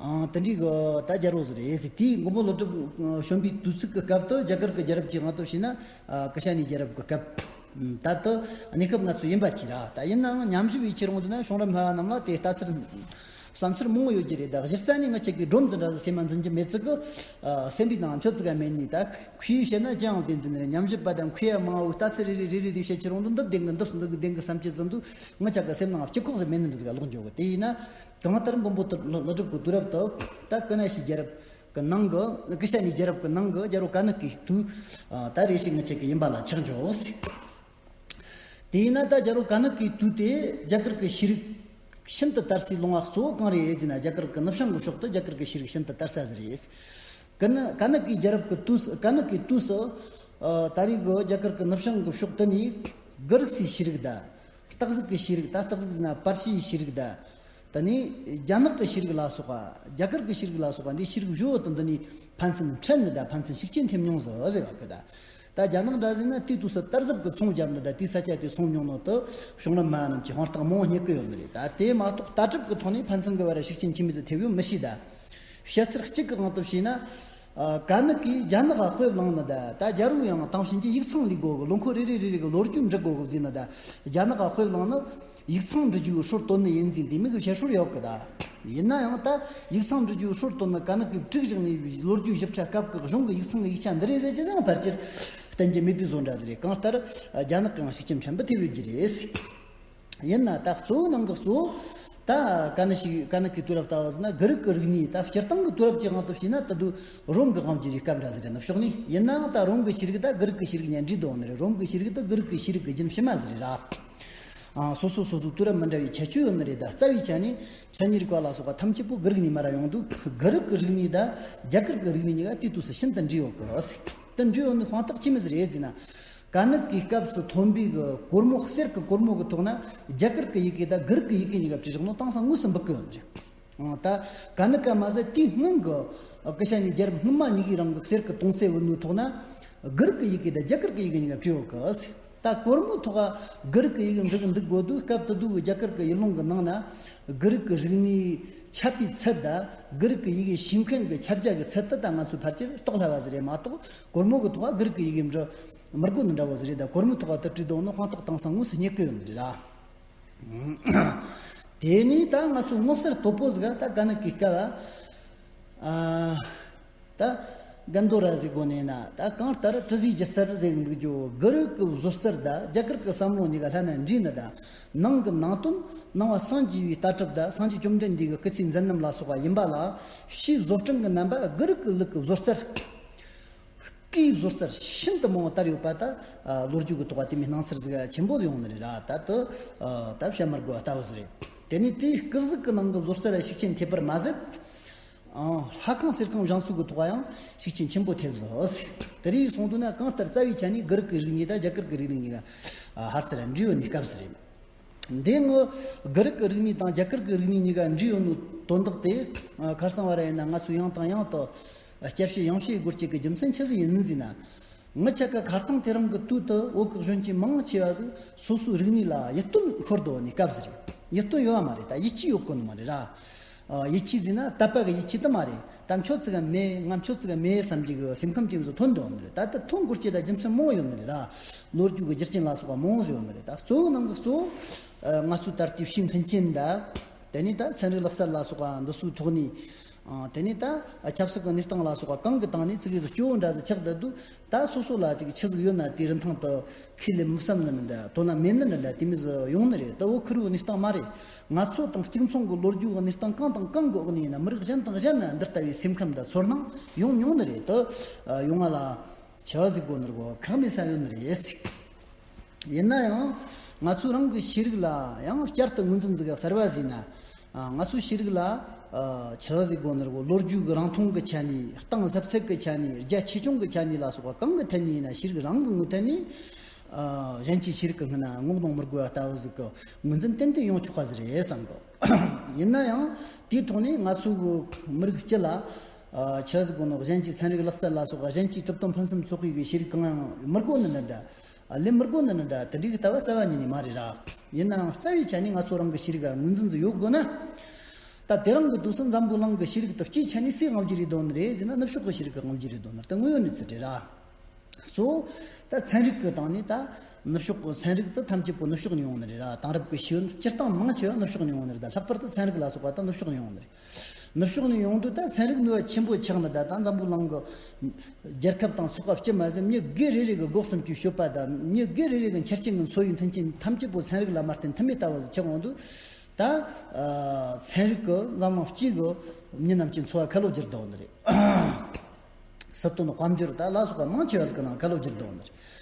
ཨང་། དེ་འདྲའི་གི་ད་རྒྱལ་པོ་ཟིག་རེད་ཟེར། དེའི་མགོན་པོ་ཀླུ་སྒྲུབ་བྱོན་པའི་དུས་ཚིགས་ཀྱི་སྐབས་དུ་རྒྱ་གར་གྱི་རྒྱལ་རབས་ཀྱི་དབང་དུ་བྱས་ན། ཨ། ཀི་ཤ་ནའི་རྒྱལ་རབས་ཀྱི་སྐབས། ད་དུ་གནས་སྐབས་ང་ཚོ་ཡིན་པ་ཅི་ར། ད་ཡིན་ནའང་ཉམས་ཞིབ་ཡིད་ཆེས་རུང་དུ་ན་བྱུང་རབས་སྨྲ་བ་རྣམས་ལ་དེ་ལྟ་ཚུལ་བསམ་ཚུལ་མང་བོ་ཡོད་ཀྱི་རེད། ད་གཞི་རྩ་ནས་ང་ཅག་གི་སྒྲོམ་འཛིན་འདྲ་ཟིག་སེམས་མ་འཛིན་གྱི་མེད་ཙི་གི། ཨ། སེམས་པའི་ནང་ཁྱོད་ཙི་ག་མེད་ནི་ད་ཁོས་བཤད་ན་ཅི་ཡང་བདེན་འཛིན་རེད། ཉམས་ཞིབ་པ་དང་ཁོས་ཡ་མང་བོ་ལྟ་ཚུལ་རེ་རེ་རེ་རེ་རེ་བཤད་ཀྱི་རུང་དུ་འདི་བདེན་གི། འདི་སུ་འདི་གི་བདེན་གི་བསམ་གྱི་ཙམ་དུ་ང་ཅག་གི་སེམས་ནང་སྤྱི་ཁོག་ཟིག་མེད་ནི་འདྲ་ཟིག་ག་ལོག་འགྱོ་གི། དེ་ཡིན་ན། གང་ལྟར་མགོན་པོ་ཀླུ་སྒྲུབ་ཀྱི་དུས་རབས་དུ་ད་ཀི་ཤ་ནའི་རྒྱལ་རབས་ཀྱི་ནང་གི། ཀི་ཤ་ནའི་རྒྱལ་རབས་ཀྱི་ནང་གི་རྒྱལ་པོ་ཀ་ནུ་ཀའི་དུས། ཨ། ད་རེ་ཞིག་ངི་ཆེ་གི་ཡིན་པ་ལ་ཆགས་འཇོག་ཟེར། དེ་ཡིན་ན་ད་རྒྱལ་པོ་ཀ་ནུ་ཀའི་དུས་དེ་རྒྱ་གར་གྱི་ཤེས་རིག་ཤིན་ཏུ་དར་སའི་ལུང་བ་གཙོ་བོ་གང་རེད་ཟེར་ན། རྒྱ་གར་གྱི་ནུབ་བྱང་གི་ཕྱོགས་དུ་རྒྱ་གར་གྱི་ཤེས་རིག་ཤིན་ཏུ་དར་ས་ཟིག་རེད། ཀ་ནུ་ཀ་ནུ་ཀའི་རྒྱལ་རབས་ཀྱི་དུས་སུ། ཀ་ནུ་ཀའི་དུས་སུ། ཨ། ད་རེས་གི་རྒྱ་གར་གྱི་ནུབ་བྱང་གི་ཕྱོགས་དུ་ནས་གྷི་རི་སིའི་ཤེས་རིག་དང་། སྟག་གཟིག་གི་ཤེས་རིག་དང་། སྟག་གཟིག་ཟེར་ན་པར་ཤིའི་ཤེས་རིག་དང་། ད་ནི་རྒྱ་ནག་གི་ཤེས་རིག་ལ་སོགས་པ། རྒྱ་གར་གྱི་ཤེས་རིག་ལ་སོགས་པ་འདི་ཤེས་རིག་བཞི་བོ་དང་འདི་ནི་ཕན་ཚུན་འཕྲད་ནི་དང་ཕན་ཚུན་ཤུགས་རྐྱེན་ཐེབས་མྱོང་ཟིག་ཟེར་བ་གི། ད་ད་རྒྱ་ནག་འདྲ་ཟེར་ན་དེའི་དུས་སུ་དར་ཟབ་ཀྱི་ཚོང་བརྒྱབ་ནི་དང་དེའི་ས་ཆ་དེ་སྲུང་མྱོང་ནོ་དུ་བྱུང་རབས་སྨྲ་བ་རྣམས་ཀྱིས་དཔང་རྟགས་མང་བོ་རྙེད་ཀྱི་ཡོད་ནི་རེད། ད་དེ་མ་གཏོགས་ལྟ་གྲུབ་ཀྱི་ཐོག་ནས་ཕན་ཚུན་གྱི་བར་ཤུགས་རྐྱེན་ཆི་མོ་ཟིག་ཐེབས་ཡོད་མི་ཤེས། ད་བཤད་ཚུལ་གཅིག་གི་དབང་དུ་བྱས་ན། ཨ། ཀ་ནུ་ཀའི་རྒྱ་ནག་ག་དཔེ་བླངས་ནི་དང་། ད་རྒྱལ་པོ་ཡང་དེང་ཕྱིན་ཆད་ཡིག་ཚང་ལས་དགོས་གི། ལོ་འཁོར་རེ་རེ་རེ་རེ་གི་ལོ་རྒྱུས་འབྲི་དགོས་གི་ཟེར་ནི་དང་། རྒྱ་ནག་ག་དཔེ་བླངས་ནི་ཡིག་ཚང་འབྲི་རྒྱུའི་སྲོལ་བཏོད་ནི་ཡིན་ཟེར་འདི་མོ་གི་བཤད་སྲོལ་ཡོད་གི། ད་ཡིན་ན་ཡང་ད་ཡིག་ཚང་འབྲི་རྒྱུའི་སྲོལ་བཏོད་ནི་ཀ་ནུ་ཀའི་བྲིས་བཞག་ནི་ལོ་རྒྱུས་ཞིབ་ཕྲ་སྐབས་ཀྱི་གཞུང་གི་ཡིག་ཚང་གི་ཡིག་ཆ་འདི་རེད་ཟེར་རྒྱུ་ཡང་ཕལ་ཆེར་བསྟན་རྒྱུ་མེད་པའི་བཟོ་འདྲ་ཟིག་རེད། གང་ལྟར་རྒྱ་ནག་གི་ཡང་ཤུགས་རྐྱེན་ཕྲན་བུ་ཐེབས་ཡོད་རྒྱུ་རེད། ཡིན་ན་ད་གཙོ་བོ་ནང་གི་གཙོ་བོ། ད་ཀ་ནུ་ཞིག་ཀ་ནུ་ཀའི་དུས་རབས་ལྟ་བུ་ཟེར་ན་གྷི་རིག་གི་རིག་གནས། ད་སྤྱིར་བཏང་གི་དུས་རབས་ཀྱི་དབང་དུ་བྱས་ན་ད་དུང་རོམ་གྱི་དབང་བསྒྱུར་བའི་སྐབས་འདྲ་ཟིག་རེད། ནུབ་ཕྱོགས་ནས་ཡིན་ནའང་ད་རོམ་གྱི་ཤེས་རིག་ད་གྷི་རིག་གི་ཤེས་རིག་ཉན་འདྲིས་འདུག་ནི་རེད། རོམ་གྱི་ཤེས་རིག་ད་གྷི་རིག་གི་ཤེས་རིག་གི་རྒྱུན་ཕྱི་མ་ཟིག་རེད་ར། ཨ། སོ་སོ་སོ་སོའི་དུས་རབས་མི་འདྲ་བའི་ཁྱད་ཆོས་ཡོད་ནི་རེད། ད་རྩ་བའི་ཆ་ནས་མཚན་ཉིད་རིག་པ་ལ་སོགས་པ་ཐམས་ཅད་པོ་གྷི་རིག་ནས་མར་ར་ཡོང་དུས། གྷི་རིག་གི་རིག་གནས་ད་རྒྱ་གར་གྱི་རིག་གནས་གཉིས་ཀ་དེའི་དུས་སུ་ཤིན་ཏུ་འདྲིས་ཡོད་གི། དེ་འདྲིས་ཡོད་ནི་དཔང་རྟགས་ཆི་མོ་ཟིག་རེད་ཟེར་ན། ཀ་ནུ་ཀའི་སྐབས་སུ་ཐོན་པའི་གི་གོར་མོ། གསེར་གི་གོར་མོ་གི་ཐོག་ན་རྒྱ་གར་གི་ཡི་གེ་དང་གྷི་རིག་གི་ཡི་གེ་གཉིས་ཀ་བྲིས་བཞག་ནོ་དེང་སང་དངོས་སུ་འབུད་གི་ཡོད་ནི་རེད། ཨང་། ད་ཀ་ནུ་ཀ་མ་ཟད་དེའི་སྔོན་གི་ཀི་ཤ་ནའི་རྒྱལ་རབས་སྔོན་མ་གཉིས་ཀའི་རིང་གི་གསེར་གི་དོང་ཙེ་བུད་ནོའི་ཐོག་ན་གྷི་རིག་གི་ཡི་གེ་དང་རྒྱ་གར་གི་ཡི་གེ་གཉིས་ཀ་བྲིས་ཡོད་གི། ད་གོར་མོའི་ཐོག་ག་གྷི་རིག་གི་ཡི་གེ་འབྲི་གི་འདུག་དགོས་དུས། སྐབས་དེ་དུས་ཀྱི་རྒྱ་གར་གི་ཡུལ་ལུང་གི་ནང་ན་གྷི་རིག་གི་རིག་གནས་ཁྱབ་པའི་ཚད་དང་གྷི་རིག་གི་ཡི་གེ་ཤེས་མཁན་གྱི་ཁྱབ་རྒྱ་གི་ཚད་དེ་ད་ང་ཚོས་ཕལ་ཆེར་རྟོགས་སླ་བ་ཟིག་རེད་མ་གཏོགས། གོར་མོ་གི་ཐོག་ག་གྷི་རིག་གི་ཡི་གེ་འབྲི་མི་དགོས་ནི་འདྲ་བོ་ཟིག་རེད། ད་གོར་མོའི་ཐོག་ག་དེ་བྲིས་འདུག་ནི་དཔང་རྟགས་དེང་སང་དངོས་སུ་རྙེད་གི་ཡོད་ནི་རེད་ར། དེ་ནས་ད་ང་ཚོ་མངོན་གསལ་དོད་པོ་ཟིག་ག་ད་ཀ་ནུ་ཀའི་སྐབས། ཨ། ད་གན་དོ་ར་ཟིག་གོ་ནས་ན། ད་གང་ལྟར་དྲི་ཟའི་སྒྱུ་རྩལ་ཟེར་གི་འདུག་རྒྱུ། གྷི་རིག་གི་བཟོ་རྩལ་དང་རྒྱ་གར་གི་བསམ་བློ་གཉིས་ཀ་ལྷན་ན་འདྲེས་ནི་དང་། ནང་གི་ནང་དོན་ནང་པ་སངས་རྒྱས་པའི་ལྟ་གྲུབ་དང་སངས་རྒྱས་བཅོམ་ལྡན་འདས་ཀྱི་སྐུ་ཚེའི་མཛད་རྣམ་ལ་སོགས་པ་ཡིན་པ་ལ། ཕྱིའི་བཟོ་སྐྲུན་གྱི་རྣམ་པ་གྷི་རིག་གི་ལུགས་ཀྱི་བཟོ་རྩལ། སྐུའི་བཟོ་རྩལ་ཤིན་ཏུ་མང་བོ་དར་ཡོད་པ། ད་ལོ་རྒྱུས་ཀྱི་ཐོག་ག་དེ་མོའི་སྣང་ཚུལ་ཟིག་ཆེན་པོ་ཟིག་ཡོང་ནི་རེད་ར། ད་དུ་ད་བཤད་མི་དགོས་པ་ལྟ་བུ་ཟིག་རེད། དེ་ནས་དེའི་སྐུ་གཟུགས་ཀྱི་ནང་གི་བཟོ་རྩལ་ལ་ཤུགས་རྐྱེན་ཐེབས་པར་མ་ཟད། ཨང་། ལྷ་ཁང་གསེར་ཁང་བཞེངས་ཚུལ་གྱི་ཐོག་ཡང་ཤུགས་རྐྱེན་ཆེན་པོ་ཐེབས་ཟིག། དེ་རིགས་སོང་དུས་ན་གང་ལྟར་རྩ་བའི་ཆ་ནས་གྷི་རིག་གི་རིག་གནས་དང་རྒྱ་གར་གྱི་རིག་གནས་གཉིས་ཀ་ཧར་ཚུར་འདྲེས་ཡོད་ནི་སྐབས་ཟིག་རེད། འདི་ངོ་། གྷི་རིག་གི་རིག་གནས་དང་རྒྱ་གར་གྱི་རིག་གནས་གཉིས་ཀ་འདྲེས་ཡོད་ནོ་དོན་དག་དེ། ཨ། ཁ་སང་བར་ཡིན་ན་ང་ཚོས་ཡང་དང་ཡང་དུ་བསྐྱར་བཤད་ཡང་བཤད་དགོས་རྒྱུ་གི་རྒྱུ་མཚན་ཆི་ཟིག་ཡིན་ཟེར་ན། ངི་ཆ་ག་ཁ་རྩང་དེ་རིང་གི་དུས་དུ་བོད་ཀྱི་གཞོན་སྐྱེས་མང་ཆེ་བ་ཟིག་སོ་སོའི་རིག་གནས་ལ་ཡིད་རྟོན་ཤོར་འགྲོ་ནི་སྐབས་ཟིག་རེད། ཡིད་རྟོན་ཡོད་བ་མ་རེད། ད་ཡིད་ཆེས་ཡོད་གོ་ནི་མ་རེད་ར། ཨ། ཡིད་ཆེས་ཟེར་ན་དད་པ་གི་ཡིད་ཆེས་དེ་མ་རེད། ད་ཁྱོད་ཙི་ག་མེད། ང་ཁྱོད་ཙི་ག་མེད་བསམ་གྱི་གི་སེམས་ཁམས་དེ་ཚོ་ཐོན་འདུག་ནི་རེད། ད་ལྟ་ཐོན་དགོས་རྒྱུ་ད་རྒྱུ་མཚན་མང་བོ་ཡོད་ནི་རེད་ར། ལོ་རྒྱུས་ཀྱི་རྒྱུ་རྐྱེན་ལ་སོགས་པ་མང་བོ་ཟིག་ཡོད་ནི་རེད། ད་གཙོ་བོ་ནང་གི་གཙོ་བོ། ཨ། ང་ཚོའི་ད་ལྟའི་ཤེས་མཁན་ཅན་ད། དེ་ནས་ད་ཚན་རིག་ལག་རྩལ་ལ་སོགས་པ་འདི་ཚོའི་ཐོག་ནས། ཨ། དེ་ནས་ད་ཆབ་སྲིད་ཀྱི་གནས་སྟངས་ལ་སོགས་པ་གང་གི་སྟེང་ནས་ཙི་གེ་ཟིག་སྐྱོ་བོ་འདྲ་ཟིག་ཆགས་བསྡད་དུས། ད་སོ་སོ་ལ་ཅིག་ཆི་ཟིག་ཡོད་ན་དེ་རིན་ཐང་དུ་ཁས་ལེན་མི་བསམ་ནི་འདྲ། དོ་སྣང་མེད་ནི་འདྲ་འདྲ་དེ་མོ་ཟིག་ཡོང་ནི་རེད། ད་བོད་ཁུ་རུའི་གནས་སྟངས་མ་རེད། ང་ཚོ་དང་གཅིག་མཚུངས་ཀྱི་ལོ་རྒྱུས་ཀྱི་གནས་སྟངས་གང་དང་གང་གི་འོག་ནས་ཡིན་ན། མི་རིགས་གཞན་དང་གཞན་ན་འདི་ལྟ་བུའི་སེམས་ཁམས་དང་ཚོར་སྣང་ཡོང་མྱོང་ནི་རེད། ད་ཡོང་བ་ལ་ཆེ་བ་ཟིག་དགོས་ནི་རེད་གོ། ཁག་མེད་ས་ཡོད་ནི་རེད། ཡིན་ན་ཡང་ ང་ཚོ་རང་གི་ཤེས་རིག་ལ་ཡང་བསྐྱར་དུ་ངོས་འཛིན་ཟིག་ག་གསར་བ་ཟིག་ན། ཨ། ང་ཚོའི་ཤེས་རིག་ལ། ཨ། ཆི་ཟིག་དགོས་ནི་རེད་གོ། ལོ་རྒྱུས་ཀྱི་རིང་ཐུང་གི་ཆ་ནས། གཏིང་ཟབ་ཚད་ཀྱི་ཆ་ནས། རྒྱ་ཆེ་ཆུང་གི་ཆ་ནས་ལ་སོགས་པ་གང་གི་ཐད་ནས་ཡིན་ན། ཤེས་རིག་རང་གི་ངོས་ཐད་ནས། ཨ། གཞན་གྱི་ཤེས་རིག་གི་སྔུན་ན་ངོ་གདོང་མི་དགོས་པ་ལྟ་བུ་ཟིག་གི་ངོས་འཛིན་ཏན་ཏན་ཡོང་ཆོག་པ་ཟིག་རེད་བསམ་གི། ཡིན་ན་ཡང་དེའི་ཐོག་ནས་ང་ཚོ་གི་མི་རིགས་སྤྱི་ལ། ཨ། ཆི་ཟིག་དགོས་ནོ། གཞན་གྱི་ཚན་རིག་ལག་རྩལ་ལ་སོགས། གཞན་གྱི་གྲུབ་དོན་ཕུན་སུམ་ཚོགས་པའི་གི་ཤེས་རིག་གང་ཡང་མི་དགོས་ནི་འདྲ་འདྲ། ཨ། ལེན་མི་དགོས་ནི་འདྲ་འདྲ། དེ་འདྲའི་གི་ལྟ་བ་རྩ་བ་ཉིད་ནས་མ་རེད་ར། ཡིན་ནའང་རྩ་བའི་ཆ་ནས་ང་ཚོ་རང་གི་ཤེས་རིག་ག་ངོས་འཛིན་ཟིག་ཡོད་དགོས་ན། ད་དེ་རིང་གི་དུས་སུ་འཛམ་བུ་གླིང་གི་ཤེས་རིག་དེ་སྤྱིའི་ཆ་ནས་སུས་དབང་སྒྱུར་ཡེད་དོ་ནི་རེད་ཟེར་ན། ནུབ་ཕྱོགས་གི་ཤེས་རིག་གིས་དབང་སྒྱུར་ཡེད་དོ་ནི་རེད། དེ་དངོས་ཡོད་གནས་ཚུལ་རེད་ར། གཙོ་བོ་ད་ཚན་རིག་གི་སྟེང་ནས། ད་ནུབ་ཕྱོགས་གི་ཚན་རིག་དེ་ཐམས་ཅད་པོ་ནུབ་ཕྱོགས་ནས་ཡོང་ནི་རེད་ར། དེང་རབས་ཀྱི་ཤེས་ཡོན་སྤྱིར་བཏང་མང་ཆེ་བ་ནུབ་ཕྱོགས་ནས་ཡོང་ནི་རེད། ད་ལྷག་པར་དུ་ཚན་རིག་ལ་སོགས་པ་ད་ནུབ་ཕྱོགས་ནས་ཡོང་ནི་རེད། ནུབ་ཕྱོགས་ནས་ཡོང་དུས་ད་ཚན་རིག་ནུས་པ་ཆེན་པོ་ཆགས་ནི། ད་ད་འཛམ་བུ་གླིང་གི་རྒྱལ་ཁབ་དང་ཚོགས་པ་སྤྱི་མ་ཟད། མི་སྒེར་རེ་རེ་གི་སྒོ་གསུམ་གྱི་སྤྱོད་པ་དང་། མི་སྒེར་རེ་རེ་གི་ཆ་རྐྱེན་གི་འཚོ་བའི་མཐུན་རྐྱེན་ཐམས་ཅད་པོ་ཚན་རིག་ལ་མ་བརྟེན་ཐུབ་མེད་ལྟ་བུ་ཟིག་ཆགས་འོང་དུས། ད། ཨ། ཚན་རིག་གིས་འཛམ་གླིང་སྤྱི་གི་མི་རྣམས་ཀྱི་འཚོ་བ་ཁ་ལོ་བསྒྱུར་བསྡད་ནི་རེད། སྲིད་དོན་དཔལ་འབྱོར་ད་ལ་སོགས་པ་མང་ཆེ་བ་ཟིག་གི་ནང་ཁ་ལོ་བསྒྱུར་བསྡད་ནི་རེད།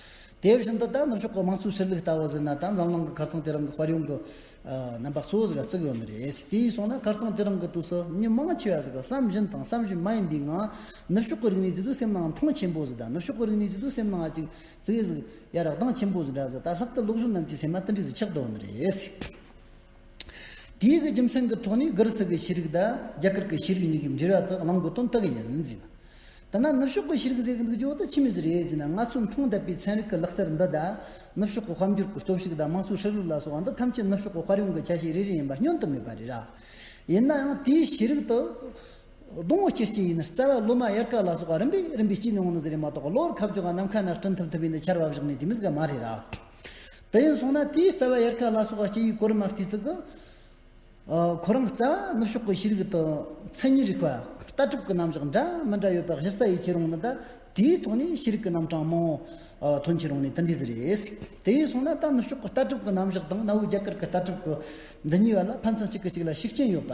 དེ་བཞིན་དུ་ད་ནུབ་ཕྱོགས་ཀྱི་དམངས་གཙོའི་ཧྲིལ་ལུགས་ལྟ་བུ་ཟེར་ན། ད་འཛམ་གླིང་གི་ཁ་རྩང་དེ་རིང་གི་དཔལ་ཡོན་གྱི། ཨ། རྣམ་པ་གཙོ་བོ་ཟིག་ག་བརྩི་གི་ཡོད་ནི་རེད། དེ་སོང་ན་ཁ་རྩང་དེ་རིང་གི་དུས་སུ་མི་མང་ཆེ་བ་ཟིག་གི་བསམ་བཞིན་དང་བསམ་བཞིན་མ་ཡིན་པའི་ངང་། ནུབ་ཕྱོགས་ཀྱི་རིག་གནས་ཟེར་དུས་སེམས་ནང་མཐོང་ཆེན་པོ་ཟིག་དང་། ནུབ་ཕྱོགས་ཀྱི་རིག་གནས་ཟེར་དུས་སེམས་ནང་ཅིག་ཙིག་ཟིག་ཡར་གདངས་ཆེན་པོ་ཟིག་འདྲ་ཟིག། ད་ལྷག་ཏུ་སློབ་གཞོན་རྣམས་ཀྱི་སེམས་ལ་དེ་འདྲ་ཟིག་ཆགས་བསྡད་ནི་རེད། དེའི་གི་རྒྱུ་མཚན་གྱི་ཐོག་ནས་གུ་རུ་སི་གི་ཤེས་རིག་དང་རྒྱ་གར་གྱི་ཤེས་རིག་གཉིས་ཀྱི་འབྲེལ་བ་དེ་གླེང་དགོས་དོན་དེ་གི་ཡིན་ཟེར། ད་ན་ནུབ་ཕྱོགས་ཀྱི་ཤེས་རིག་ཟེར་གི་འདུག་རྒྱུ་དེ་ཆི་མོ་ཟིག་རེད་ཟེར་ན། ང་ཚོས་མཐོང་བསྡད་པའི་ཚན་རིག་གི་ལག་རྩལ་འདི་དང་། ནུབ་ཕྱོགས་ཀྱི་དཔལ་འབྱོར་གྱི་སྟོབས་ཤུགས་དང་། དམངས་གཙོའི་ཧྲིལ་ལུགས་ལ་སོགས་པ་འདི་ཐམས་ཅད་ནུབ་ཕྱོགས་ཀྱི་དཔལ་ཡོན་གྱི་ཆ་ཤས་རེ་རེ་ཡིན་པ་བསྙོན་དུ་མེད་པ་རེད་ར། ཡིན་ནའང་དེའི་ཤེས་རིག་དེ་སྡོང་བོ་སྐྱེ་སྐྱེ་ཡིན་ན། རྩ་བ་ལོ་མ་དབྱར་ཁ་ལ་སོགས་པ་རིམ་པས་རིམ་པས་སྐྱེས་ནས་འོང་ནི་ཟིག་རེད་མ་གཏོགས། གློ་བུར་ཁ་བྱུག་ག་ནམ་མཁའ་ན་སྤྲིན་ཐིབས་ཐིབས་ཡིན་ནི་ཆར་བ་བཞག་ནས་དེ་མོ་ཟིག་ག་མ་རེད་ར། དེ་ཡིན་སོང་ན་དེའི་རྩ་བ་དབྱར་ཁ་ལ་སོགས་པ་སྐྱེ་ཡི་གོ་རིམ་མ་བལྟས་ཚིག་གི། ཨ། ཁོ་རང་རྩ་བ་ནུབ་ཕྱོགས་ཀྱི་ཤེས་རིག་དང་མཚན་ཉིད་རིག་པ། ལྟ་གྲུབ་ཀྱི་རྣམ་གཞག་འདྲ་མི་འདྲ་ཡོད་པ་གཞི་རྩ་ཡིད་ཆེས་རུང་ནི་དང་། དེའི་ཐོག་ནས་ཤེས་རིག་གི་རྣམ་གྲངས་མང་བོ་ཐོན་ཆེ་རུང་ནི་དེ་འདྲ་ཟིག་རེད། དེ་ཡིན་སོང་ན་ད་ནུབ་ཕྱོགས་ཀྱི་ལྟ་གྲུབ་ཀྱི་རྣམ་གཞག་དང་གནའ་བོའི་རྒྱ་གར་གྱི་ལྟ་གྲུབ་ཀྱི་འདི་གཉིས་བར་ལ་ཕན་ཚུན་གཅིག་གིས་གཅིག་ལ་ཤུགས་རྐྱེན་ཡོད་པ།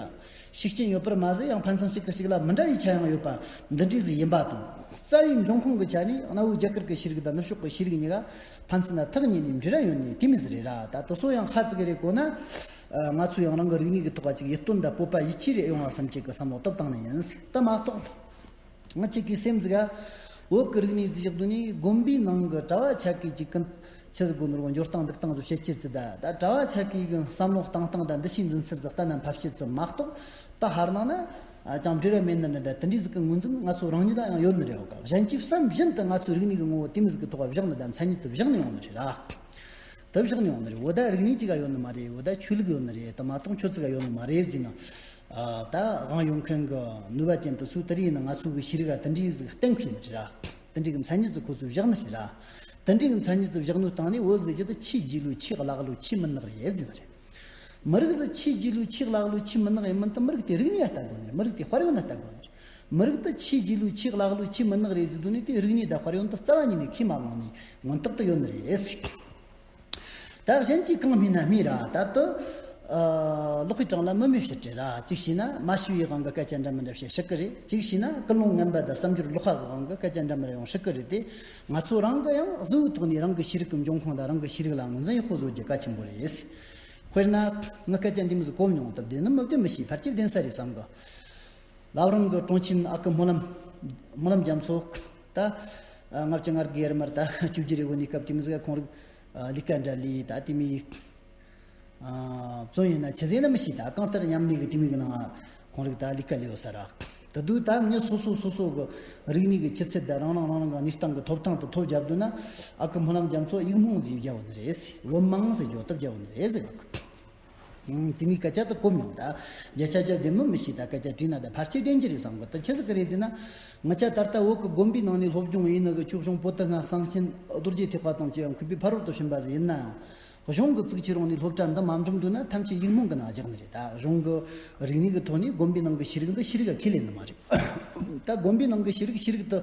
ཤུགས་རྐྱེན་ཡོད་པར་མ་ཟད། ཡང་ཕན་ཚུན་གཅིག་གིས་གཅིག་ལ་མི་འདྲ་བའི་ཆ་ཡང་ཡོད་པ་འདི་འདྲ་ཟིག་ཡིན་པ་དང་། རྩ་བའི་འབྱུང་ཁུངས་ཀྱི་ཆ་ནས་གནའ་བོའི་རྒྱ་གར་གྱི་ཤེས་རིག་དང་ནུབ་ཕྱོགས་ཀྱི་ཤེས་རིག་གཉིས་ཀ་ཕན་ཚུན་ལ་ཐག་ཉེ་ནས་འབྲེལ་བ་ཡོད་ནི་དེ་མོ་ཟིག་རེད་ར། ད་དེ་ཚོ་ཡང་ཧ་ཙི་གི་རེད་གོ་ན། ཨ། ང་ཚོས་ཡང་རང་གི་རིག་གནས་ཀྱི་ཐོག་ལ་ཅིག་ཡིད་རྟོན་དང་སྤོབས་པ་ཡིད་ཆེས་རེ་ཡོང་བ་བསམ་བྱེད་ཀྱི་བསམ་བློ་དེ་བཏང་ནི་ཡིན། དེ་མ་གཏོགས། ང་ཅག་གི་སེམས་ཟིག་ག་བོད་ཀྱི་རིག་གནས་ཟིག་བཞག་དུས་ནས་དགོན་པའི་ནང་གི་གྲྭ་བ་ཆ་གི་ཅིག་གི་ཆི་ཟིག་དགོས་ནོར་བོ་འཇོག་སྟངས་འདུག་སྟངས་ཟིག་བཤད་ཅི་ཙི་ད། ད་གྲྭ་བ་ཆ་གི་གི་བསམ་བློ་བཏང་སྟངས་དང་འདུ་ཤེས་འཛིན་ཚུལ་ཟིག་ལྟ་ན་ཕབ་ཅི་ཙི་མ་གཏོགས། ད་ཧར་ནང་ན་ཨ་ཅང་འབྲེལ་བ་མེད་ནི་འདྲ་འདྲ་དེ་འདྲའི་ཟིག་གི་ངོས་འཛིན་ང་ཚོ་རང་ཉིད་ལ་ཡང་ཡོད་ནི་རེད། འོ་ག་གཞན་གྱིས་བསམ་བཞིན་དུ་ང་ཚོའི་རིག་གནས་ཀྱི་ངོ་བོ་དེ་མོ་ཟིག་གི་ཐོག་བཞག་ནི་དང་མཚན་ཉིད་དུ་བཞག་ནི་ཡོང་ནི་རེད་ར། དུ་བཞག་ནི་ཡོང་ནི་རེད། འོ་ད་རིག་གནས་གཅིག་ག་ཡོད་ནི་མ་རེད། འོ་ད་ཆོས་ལུགས་ཡོད་ནི་རེད། དེ་མ་གཏོགས་ཁྱོད་ཚིག་ག་ཡོད་ནི་མ་རེད་ཟེར་ན། ཨ། ད་དབང་ཡོད་མཁན་གྱི་ནུས་པ་ཅན་དེ་ཚོས་དེ་རིང་ཡིན་ན་ང་ཚོ་གི་ཤེས་རིག་ག་དེ་འདྲའི་ཟིག་གཏན་འཁེལ་ནི་རེད་ར། དེ་འདྲའི་གི་མཚན་ཉིད་ཚོ་ཁོ་ཚོས་བཞག་ནི་རེད་ར། དེ་འདྲའི་གི་མཚན་ཉིད་ཚོ་བཞག་ནོའི་སྟེང་ནས་འོ་ཟེར་རྒྱུ་དེ་ཆེས་རྗེས་ལུས་ཆེས་གླགས་ལོས་ཆེས་མི་ནག་རེད་ཟེར་ནི་རེད། མི་རིགས་ཟིག་ཆེས་རྗེས་ལུས་ཆེས་གླགས་ལོས་ཆེས་མི་ནག་ཡིན་མིན་དེ་མི་རིགས་དེ་རིག་གནས་ལ་ལྟ་དགོས་ནི་རེད། མི་རིགས་དེ་དཔལ་ཡོན་ལ་ལྟ་དགོས་ནི་རེད། མི་རིགས་དེ་ཆེས་རྗེས་ལུས་ཆེས་གླགས་ལོས་ཆེས་མི་ནག་རེད་ཟེར་དུས་ནས། དེ་རིག་གནས་དང་དཔལ་ཡོན་དེ་རྩ་བ་ཉིད་ནས་ཁས་མ་བླངས་ནས་མངོན་རྟགས་དེ་ཡོད་ནི་རེད་ཟེར། ད་གཞན་གྱིས་གང་སྨྲས་ན་སྨྲས་ར། ད་དུ། ཨ། ལག་པའི་གྲངས་ལ་མི་མེད་ཕྱིར་དྲན་ར། གཅིག་བྱས་ན་མ་ཤི་བའི་དབང་གིས་སྐད་ཆ་འདྲ་མི་འདྲ་བཤད་སྲིད་ཀྱི་རེད། གཅིག་བྱས་ན་ཀུན་སློང་ངན་པ་དང་བསམ་སྦྱོར་ལོག་པ་གི་དབང་གིས་སྐད་ཆ་འདྲ་མི་འདྲ་ཡོང་སྲིད་ཀྱི་རེད་དེ། ང་ཚོ་རང་གི་ཡང་གཟུ་བོའི་ཐོག་ནས་རང་གི་ཤེས་རིག་གི་འབྱུང་ཁུངས་དང་རང་གི་ཤེས་རིག་ལ་ངོས་འཛིན་ཡག་པོ་བཟོ་རྒྱུ་གལ་ཆེན་པོ་རེད། དཔེར་ན། ངས་སྐད་ཆ་འདི་མོ་ཟིག་གོ་མྱོང་། སྟབས་བདེ་ནི་མི་བདེ་མི་ཤེས། ཕལ་ཆེར་བདེན་ས་རེད་བསམ་གི། བླ་བྲང་གི་དྲུང་ཆེན་ཨ་ཁུ་སྨོན་ལམ། སྨོན་ལམ་རྒྱ་མཚོ། ད་ལྔ་བཅུ་ང་དགུའི་ཡར་མར་ད་བཅུ་བཞི་རེ་བོ་གནས་སྐབས་དེ་མོ་ཟིག་ག་ཁོང་རང་ལས་ཀ་འདྲ་ལས། ད་དེ་མོ་བཙོན་ཡིན་ན་ཆི་ཟིག་ཡིན་ན་མི་ཤེས། ད་གང་ལྟར་མཉམ་གནས་གི་དེ་མོ་གི་ནང་ཁོང་རང་ད་ལས་ཀ་ལས་ཡོད་ས་རེད། དེ་དུས་ད་མི་སོ་སོ་སོ་སོ་གི་རིག་གནས་གི་ཆུ་ཚད་དང་རང་རང་རང་རང་གི་གནས་སྟངས་གི་ཐོབ་ཐང་དེ་ཐོབ་བརྒྱབ་འདུག་ན། ཨ་ཁུ་སྨོན་ལམ་རྒྱ་མཚོ་ཡིག་རྨོངས་ཟིག་བརྒྱབ་ཡོད་ནི་རེད། བོད་དམངས་ཟེར་རྒྱུ་དེ་བརྒྱབ་ཡོད་ནི་རེད་ཟེར་གི། ཨང་། དེ་མོའི་སྐད་ཆ་དེ་གོ་མྱོང་། ད་བརྒྱ་ཆ་བརྒྱ་བདེ་མོ་མི་ཤེས། ད་སྐད་ཆ་དྲིས་ན་ད་ཕལ་ཆེར་བདེན་རྒྱུ་རེད་བསམ་གི། ད་ཆི་ཟིག་གི་རེད་ཟེར་ན། ང་ཅག་ད་ལྟ་བོད་ཀྱི་དགོན་པའི་ནང་ནས་སློབ་སྦྱོང་ཡིན་ནི་གི། ཆོས་སྐྱོང་པོ་ཏི་ལྔ་གསང་ཆེན་རྡོ་རྗེ་ཐེག་པ་དང་བཅས་པ་གུས་པས་ཕ་རོལ་ཏུ་ཕྱིན་པ་ཟིག་ཡིན་ནའང་། གཞུང་གི་བཙུགས་ཀྱི་རིང་ནས་སློབ་གྲྭ་འདི་མ་འགྲིམ་འདུག་ན་ཐམས་ཅད་ཡིག་རྨོངས་གི་ནང་བཞག་ནི་རེད། ད་གཞུང་གི་རིག་གནས་གི་ཐོག་ནས་དགོན་པའི་ནང་གི་ཤེས་རིག་འདི་ཤེས་རིག་ག་ཁས་ལེན་ནི་མ་རེད། ད་དགོན་པའི་ནང་གི་ཤེས་རིག་ཤེས་རིག་ཏུ་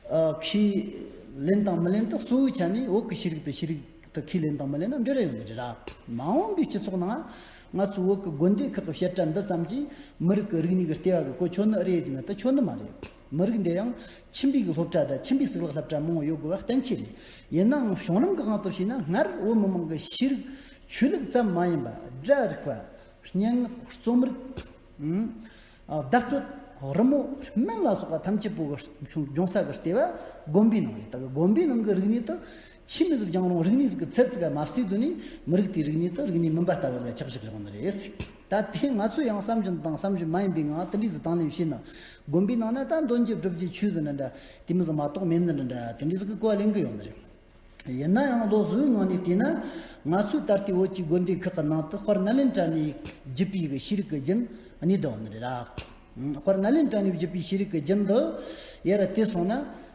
ཨ། ཁས་ལེན་དང་མི་ལེན་དེ་གཙོ་བོའི་ཆ་ནས་བོད་ཀྱི་ཤེས་རིག་དེ་ཤེས་རིག་དུ་ཁས་ལེན་དང་མི་ལེན་ན་འབྲེལ་བ་ཡོད་ནི་རེད་ར། མ་འོངས་པའི་སྤྱི་ཚོགས་ནང་ང་ཚོའི་བོད་ཀྱི་དགོན་སྡེ་ཁག་གི་བཤད་གྲྭ་འདི་ཙམ་གྱིས་མི་རིགས་ཀྱི་རིག་གནས་ཀྱི་ལྟེ་བ་གི་གོ་ཆོད་ནི་རེད་ཟེར་ན་དེ་ཆོད་ནི་མ་རེད། མི་རིགས་འདི་ཡང་ཁྱིམ་པའི་གི་སློབ་གྲྭ་དང་ཁྱིམ་པའི་གཙུག་ལག་སློབ་གྲྭ་མང་བོ་ཡོད་དགོས་པ་གཏན་འཁེལ་རེད། ཡིན་ནའང་བྱུང་རིམ་གི་དབང་དུ་བྱས་ན་སྔར་བོད་མི་མང་གི་ཤེས་རིག་ཆོས་ལུགས་ཙམ་མ་ཡིན་པ་སྒྲ་རིག་པ། སྙན་ངག་རྩོམ་རིག་བརྡ་སྤྲོད། རི་མོ་སྨན་ལ་སོགས་པ་ཐམས་ཅད་པོ་གི་ལྗོན་ས་གི་ལྟེ་བ་དགོན་པའི་ནང་རེད། ད་གི་དགོན་པའི་ནང་གི་རིག་གནས་དེ་ཆི་མོ་ཟིག་སྦྱངས་རུང་རིག་གནས་ཟིག་གི་ཚད་ཟིག་ག་མ་བརྩིས་དུས་ནས་མི་རིགས་དེའི་རིག་གནས་དེ་རིག་གནས་མིན་པ་ལྟ་བུ་ཟིག་ཆགས་བཞག་བཞག་ནི་རེད། ད་དེ་ང་ཚོས་ཡང་བསམ་བཞིན་དང་བསམ་བཞིན་མ་ཡིན་པའི་ངང་དེ་འདྲའི་ཟིག་དང་ལེན་བྱས་ན། དགོན་པའི་ནང་ན་ད་འདོན་རྒྱུ་སྒྲུབ་རྒྱུ་ཆོས་ཟིག་ནི་འདྲ། དེ་མོ་ཟིག་མ་གཏོགས་མེད་ནི་འདྲ་འདྲ། དེ་འདྲའི་ཟིག་གི་གོ་བ་ལེན་གི་ཡོད་ནི་རེད། ཡིན་ན་ཡང་ལོ་བཟོ་བོའི་ངང་ནས་བལྟས་ན། ང་ཚོའི་ད་ལྟའི་བོད་ཀྱི་དགོན་སྡེ་ཁག་གི་ནང་དུ་དཔལ་ནཱ་ལེནྡྲ་ནས་བརྒྱུད་པའི་གི་ཤེས་རིག་གི་རྒྱུན་གནས་བསྡད་ཡོད་ནི་རེད་ར། དཔལ་ནཱ་ལེནྡྲ་ནས་བརྒྱུད་པའི་ཤེས་རིག་གི་རྒྱུན་འདི་ཡར་དེད་སོང་ན།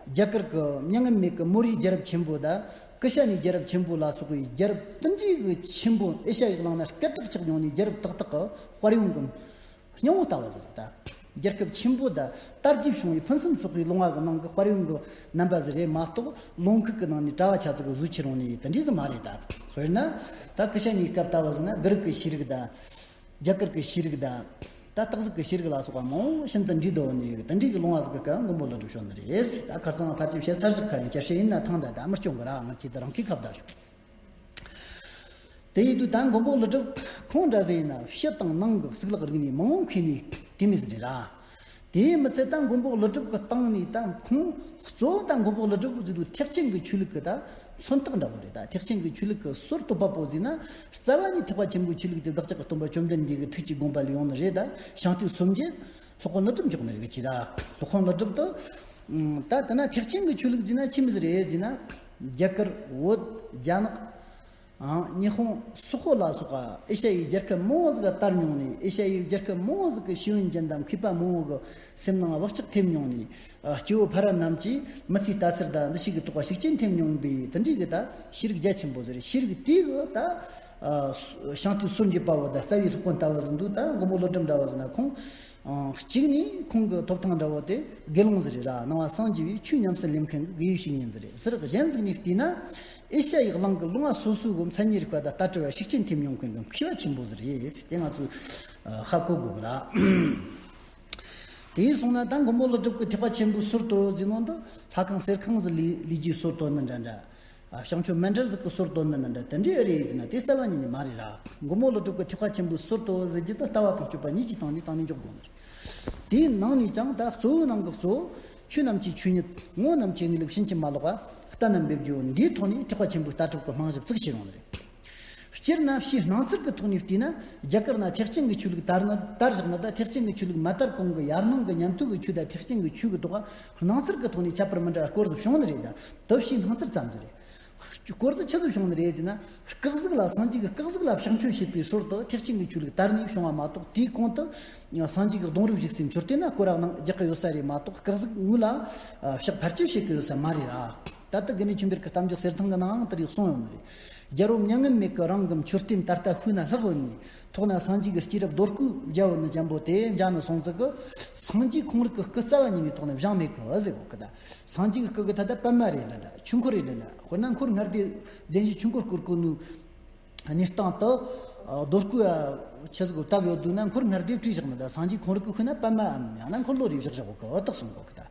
རྒྱ་གར་གྱི་མྱ་ངན་མེད་ཀྱི་མོ་རིའི་རྒྱལ་རབས་ཆེན་པོ་དང་། ཀི་ཤ་ནའི་རྒྱལ་རབས་ཆེན་པོ་ལ་སོགས་པའི་རྒྱལ་རབས་དེ་འདྲའི་གི་ཆེན་པོ་ཨེ་ཤ་ཡའི་གླིང་ན་སྐད་གྲགས་ཆགས་མྱོང་ནས། རྒྱལ་རབས་དག་དག་གི་དཔལ་ཡོན་གྱི་སྙིང་བོ་ལྟ་བུ་ཟིག་རེད་ད། རྒྱལ་ཁབ་ཆེན་པོ་དང་དར་རྒྱས་བྱུང་བའི་ཕུན་སུམ་ཚོགས་པའི་ལུང་བ་གི་ནང་གི་དཔལ་ཡོན་གྱི་རྣམ་པ་ཟིག་རེད་མ་གཏོགས། ལུང་ཁུག་གི་ནང་ནས་གྲྭ་བ་ཆ་ཙིག་གི་བཟོ་ཁྱེར་ཡོང་ནས་དེ་འདྲའི་ཟིག་མ་རེད་ད། དཔེར་ན། ད་ཀི་ཤ་ནའི་སྐབས་ལྟ་བུ་ཟིག་ན་གྷི་རིག་གི་ཤེས་རིག་དང་། རྒྱ་གར་གྱི་ཤེས་རིག་དང་། ད་སྟག་གཟིག་གི་ཤེས་རིག་ལ་སོགས་པ་མང་བོ་ཤིན་ཏུ་འདྲེས་བསྡད་ནས་དེ་འདྲའི་གི་ལུང་བ་ཟིག་གི་སྐབས་མགོན་པོ་ཀླུ་སྒྲུབ་བྱོན་ནི་རེད། ད་ཁ་རྩང་ཕལ་ཆེར་བཤད་ཚར་ཞིབ་ཁ་ཡང་བསྐྱར་བཤད་ཡིན་ན་ཐང་ད་ད་མི་སྐྱོང་གི་ར། ང་ཅི་ད་རང་གི་ཁ་བརྡ་རེད། དེ་ཡིན་དུས་ད་མགོན་པོ་ཀླུ་སྒྲུབ་ཁོང་འདྲ་ཟིག་ཡིན་ན་ཕྱི་དང་ནང་གི་གཙུག་ལག་རིག་གནས་མང་བོ་མཁས་ནི་དེ་མོ་ཟིག་རེད་ར། དེ་མི་ཚད་ད་མགོན་པོ་ཀླུ་སྒྲུབ་ཀྱི་སྟེང་ནས་ད་ཁོང་གཙོ་བོ་ད་མགོན་པོ་ཀླུ་སྒྲུབ་ཟེར་དུས་ཐེག་ཆེན་གྱི་ཆོས་ལུགས་ཀྱི་ད་མཚོན་རྟགས་འདྲ་བོ་རེད། ད་ཐེག་ཆེན་གྱི་ཆོས་ལུགས་ཀྱི་སྲོལ་གཏོད་པ་པོ་ཟེར་ན། རྩ་བ་ནས་ཐེག་པ་ཆེན་པོའི་ཆོས་ལུགས་དེ་བདག་ཅག་གི་སྟོན་པ་བཅོམ་ལྡན་འདས་ཀྱི་ཐུགས་ཀྱི་དགོངས་པ་ལས་ཡོང་ནི་རེད། ད་ཤིང་རྟའི་སྲོལ་འབྱེད་སློབ་དཔོན་ཀླུ་སྒྲུབ་འཇོག་ནི་རེད་གི་ཅི་ར། སློབ་དཔོན་ཀླུ་སྒྲུབ་དེ། ད་དེ་ན་ཐེག་ཆེན་གྱི་ཆོས་ལུགས་ཟེར་ན་ཆི་མོ་ཟིག་རེད་ཟེར་ན། རྒྱ་གར། བོད། རྒྱ་ནག་ཨང་། ཉི་ཧོང་། སོག་པོ་ལ་སོགས་པ་ཨེ་ཤ་ཡའི་རྒྱལ་ཁབ་མང་བོ་ཟིག་ག་དར་མྱོང་ནས། ཨེ་ཤ་ཡའི་རྒྱལ་ཁབ་མང་བོ་ཟིག་གི་ཤེས་ཡོན་ཅན་དང་མཁས་པ་མང་བོ་གི་སེམས་ནང་བག་ཆགས་ཐེབས་མྱོང་ནས། ཨ། སྐྱེ་བོ་ཕ་ར་རྣམས་ཀྱིས་མི་ཚེའི་ལྟ་ཚུལ་དང་འདུ་ཤེས་ཀྱི་ཐོག་ཤུགས་རྐྱེན་ཐེབས་མྱོང་བའི་དེ་འདྲའི་གི་ད་ཤེས་རིག་རྒྱ་ཆེན་པོ་ཟིག་རེད། ཤེས་རིག་དེའི་གི་ད། ཨ། ཤིང་རྟའི་སྲོལ་འབྱེད་པ་བོ་དང་རྩ་བའི་སློབ་དཔོན་ལྟ་བུ་ཟིག་འདུག་ད་མགོན་པོ་ཀླུ་སྒྲུབ་འདྲ་བོ་ཟིག་ན་ཁོང་། ཨང་། གཅིག་ནས་ཁོང་གི་ཐོབ་ཐང་འདྲ་བོ་དེ་དགེ་སློང་ཟིག་རེད་ར། ནང་པ་སངས་རྒྱས་པའི་ཆོས་ཉམས་སུ་ལེན་མཁན་གྱི་དགེ་བའི་བཤེས་གཉེན་ཟིག་རེད་ཟེར། གཞན་ཟིག་ནས་བལྟས་ན། ཨེ་ཤ་ཡའི་གླིང་གི་ལུང་བ་སོ་སོའི་གི་མཚན་ཉིད་རིག་པ་དང་ལྟ་གྲུབ་པ་ཤུགས་རྐྱེན་ཐེབས་མྱོང་མཁན་གྱི་མཁས་པ་ཆེན་པོ་ཟིག་རེད་ཟེར། དེ་ང་ཚོས་ཧ་གོ་དགོས་གི་ར། དེ་ཡིན་སོང་ན་ད་མགོན་པོ་ཀླུ་སྒྲུབ་ཀྱི་ཐེག་པ་ཆེན་པོའི་སྲོལ་གཏོད་ཟེར་ནོ་འདི་ལྷ་ཁང་གསེར་ཁང་ཟིག་ལས་ལས་རྒྱུའི་སྲོལ་གཏོད་ནི་འདྲ་འདྲ། བྱང་ཆུབ་མཎྜལ་ཟིག་གི་སྲོལ་གཏོད་ནི་འདྲ་འདྲ་དེ་འདྲའི་ཨེ་རེད་ཟེར་ན་དེ་རྩ་བ་ཉིད་ནས་མ་རེད་ར། མགོན་པོ་ཀླུ་སྒྲུབ་ཀྱི་ཐེག་པ་ཆེན་པོའི་སྲོལ་གཏོད་ཟེར་རྒྱུ་དེ་ལྟ་བ་དང་སྤྱོད་པ་གཉིས་ཀྱི་སྟེང་ནས་སྟེང་ནས་འཇོག་དགོས་ནི་རེད། དེའི་ནང་ནས་ཀྱང་ད་གཙོ་བོའི་ནང་གི་གཙོ་བོ། ཆོས་རྣམས་ཀྱི་ཆོས་ཉིད། ངོ་རྣམས་ཀྱི་གནས་ལུགས་ཕྱིན་ཅི་མ་ལོག་པ་གཏན་ནས་འབེབས་རྒྱུ་འདིའི་ཐོག་ནས་ཐེག་པ་ཆེན་པོའི་ལྟ་གྲུབ་ཀྱི་རྨང་གཞི་བཙུགས་ཕྱིར་ཡོང་ནི་རེད། སྤྱིར་ན་ཕྱིའི་སྣང་ཚུལ་གྱི་ཐོག་ནས་བལྟས་ན། རྒྱ་གར་ན་ཐེག་ཆེན་གྱི་ཆོས་ལུགས་དར་ན་དར་བཞག་ན། ད་ཐེག་ཆེན་གྱི་ཆོས་ལུགས་མ་དར་གོང་གི་ཡར་སྣང་གི་ཉན་ཐོས་ཀྱི་ཆོས་དང་ཐེག་ཆེན་གྱི་ཆོས་ཀྱི་ཐོག་སྣང་ཚུལ་གྱི་ཐོག་ནས་ཁྱད་པར་མི་འདྲ་བ་སྐོར་ཟིག་བྱུང་ནི་རེད། ད་དེ་ཕྱིའི་སྣང་ཚུལ་ཙམ་ཟིག་རེད། སྐོར་ཟིག་ཆི་ཟིག་བྱུང་ནི་རེད་ཟེར་ན། སྐུ་གཟུགས་ལ་སངས་རྒྱས་ཀྱི་སྐུ་གཟུགས་ལ་ཕྱག་མཆོད་བྱེད་པའི་སྲོལ་དེ་ཐེག་ཆེན་གྱི་ཆོས་ལུགས་དར་ནས་བྱུང་བ་མ་གཏོགས། དེའི་གོང་དུ་སངས་རྒྱས་ཀྱི་གདུང་རབས་བཞུགས་སའི་མཆོད་རྟེན་ན་སྐོར་ར་གནང་རྒྱག་གི་ཡོད་ས་རེད་མ་གཏོགས། སྐུ་གཟུགས་ངོས་ལ་ཕྱག་ཕར་ཆེར་བྱེད་ཀྱི་ཡོད་ས་མ་རེད་ར། ད་ལྟ་དགེ་འདུན་ཆོས་འཕེལ་གྱི་གཏམ་རྒྱུད་གསེར་ཐང་གི་ནང་དེ་རིགས་གསུངས་ཡོད་ནི་རེད། རྒྱལ་པོ་མྱ་ངན་མེད་ཀྱིས་རང་གི་མཆོད་རྟེན་ད་ལྟ་ཤུལ་ན་ལྷག་ཡོད་ནི། ཐོག་ན་སངས་རྒྱས་ཀྱི་སྐྱེས་རབས་རྡོ་བརྐོས་བརྒྱབ་ཡོད་ནི་འཇམ་པོ་དེ་འཇགས་ནས་སོང་ཟིག་གི། སངས་རྒྱས་ཁོང་རང་གི་སྐུ་རྩ་བ་ཉིད་ནས་ཐོག་ན་བཞེངས་མེད་གི་ཟེར་གོ་གི། ད་སངས་རྒྱས་ཀྱི་སྐུ་གི་ད་ལྟ་པད་མ་རེད་ལ་འདྲ། ཆོས་འཁོར་རེད་ལ་འདྲ། དཔེར་ན་འཁོར་ལྔ་སྡེ་བདེན་བཞིའི་ཆོས་འཁོར་བསྐོར་གོ་ནོ་གནས་སྟངས་དེ། རྡོ་བརྐོས་ཡ་ཆི་ཟིག་གོ་བཏབ་ཡོད་དུས་ན། འཁོར་ལྔ་སྡེ་བྲིས་བཞག་ནི། ད་སངས་རྒྱས་ཁོང་རང་གི་ཤུལ་ན་པད་མའམ་ཡང་ན་འཁོར་ལོ་རེ་བཞག་བཞག་གོ་གི་ཨོ་ཏག་སོང་གོ་གི། ད་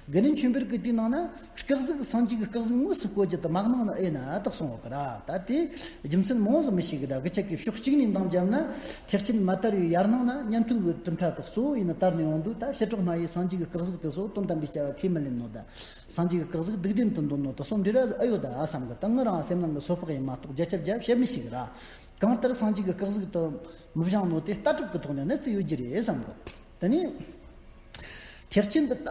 དགེ་འདུན་ཆོས་འཕེལ་གྱི་དེའི་ནང་ན་སྐུ་གཟུགས། སངས་རྒྱས་ཀྱི་སྐུ་གཟུགས་དངོས་སུ་བརྐོ་རྒྱུ་དེ་མ་གནང་ནི་ཨེ་ན་ཨོ་ཏག་སོང་གོ་གི་ར། ད་དེ་རྒྱུ་མཚན་མང་བོ་ཟིག་མི་ཤེས་གི། ད་གི་ཆ་གི་ཕྱོགས་གཅིག་ནས་འདང་བརྒྱབ་ན། ཐེག་ཆེན་མ་དར་བའི་ཡར་སྣང་ན་ཉན་ཐོས་ཀྱི་གྲུབ་མཐའ་དེ་གཙོ་བོ་ཡིན་ན་དར་ནས་ཡོང་དུས། ད་བཤད་གྲོགས་སྨྲ་ཡིས་སངས་རྒྱས་ཀྱི་སྐུ་གཟུགས་དེ་ཚོ་དོན་དམ་པའི་སྐྱ་བ་ཁས་མི་ལེན་ནོ། ད་སངས་རྒྱས་ཀྱི་སྐུ་གཟུགས་སྡིག་ལྡན་དུ་འདོད་ནོ་དེ་སོ་འདྲ་ར་ཨེ་ཡོད་ད་བསམ་གི། ད་ངི་རང་སེམས་ནང་གི་སོ་ཕག་ཡིན་མ་གཏོགས་བརྒྱ་ཆ་བརྒྱ་བཤད་མི་ཤེས་གི་ར། གང་ལྟར་སངས་རྒྱས་ཀྱི་སྐུ་གཟུགས་དེ་མི་བཞེངས་ནོ་དེ་ལྟ་གྲུབ་ཀྱི་ཐོག་ནས་གནས་ཚུལ་ཡོད་རྒྱུ་རེད་བསམ་གི། དེ་ནས་ཐེག་ཆེན་དུ་ད་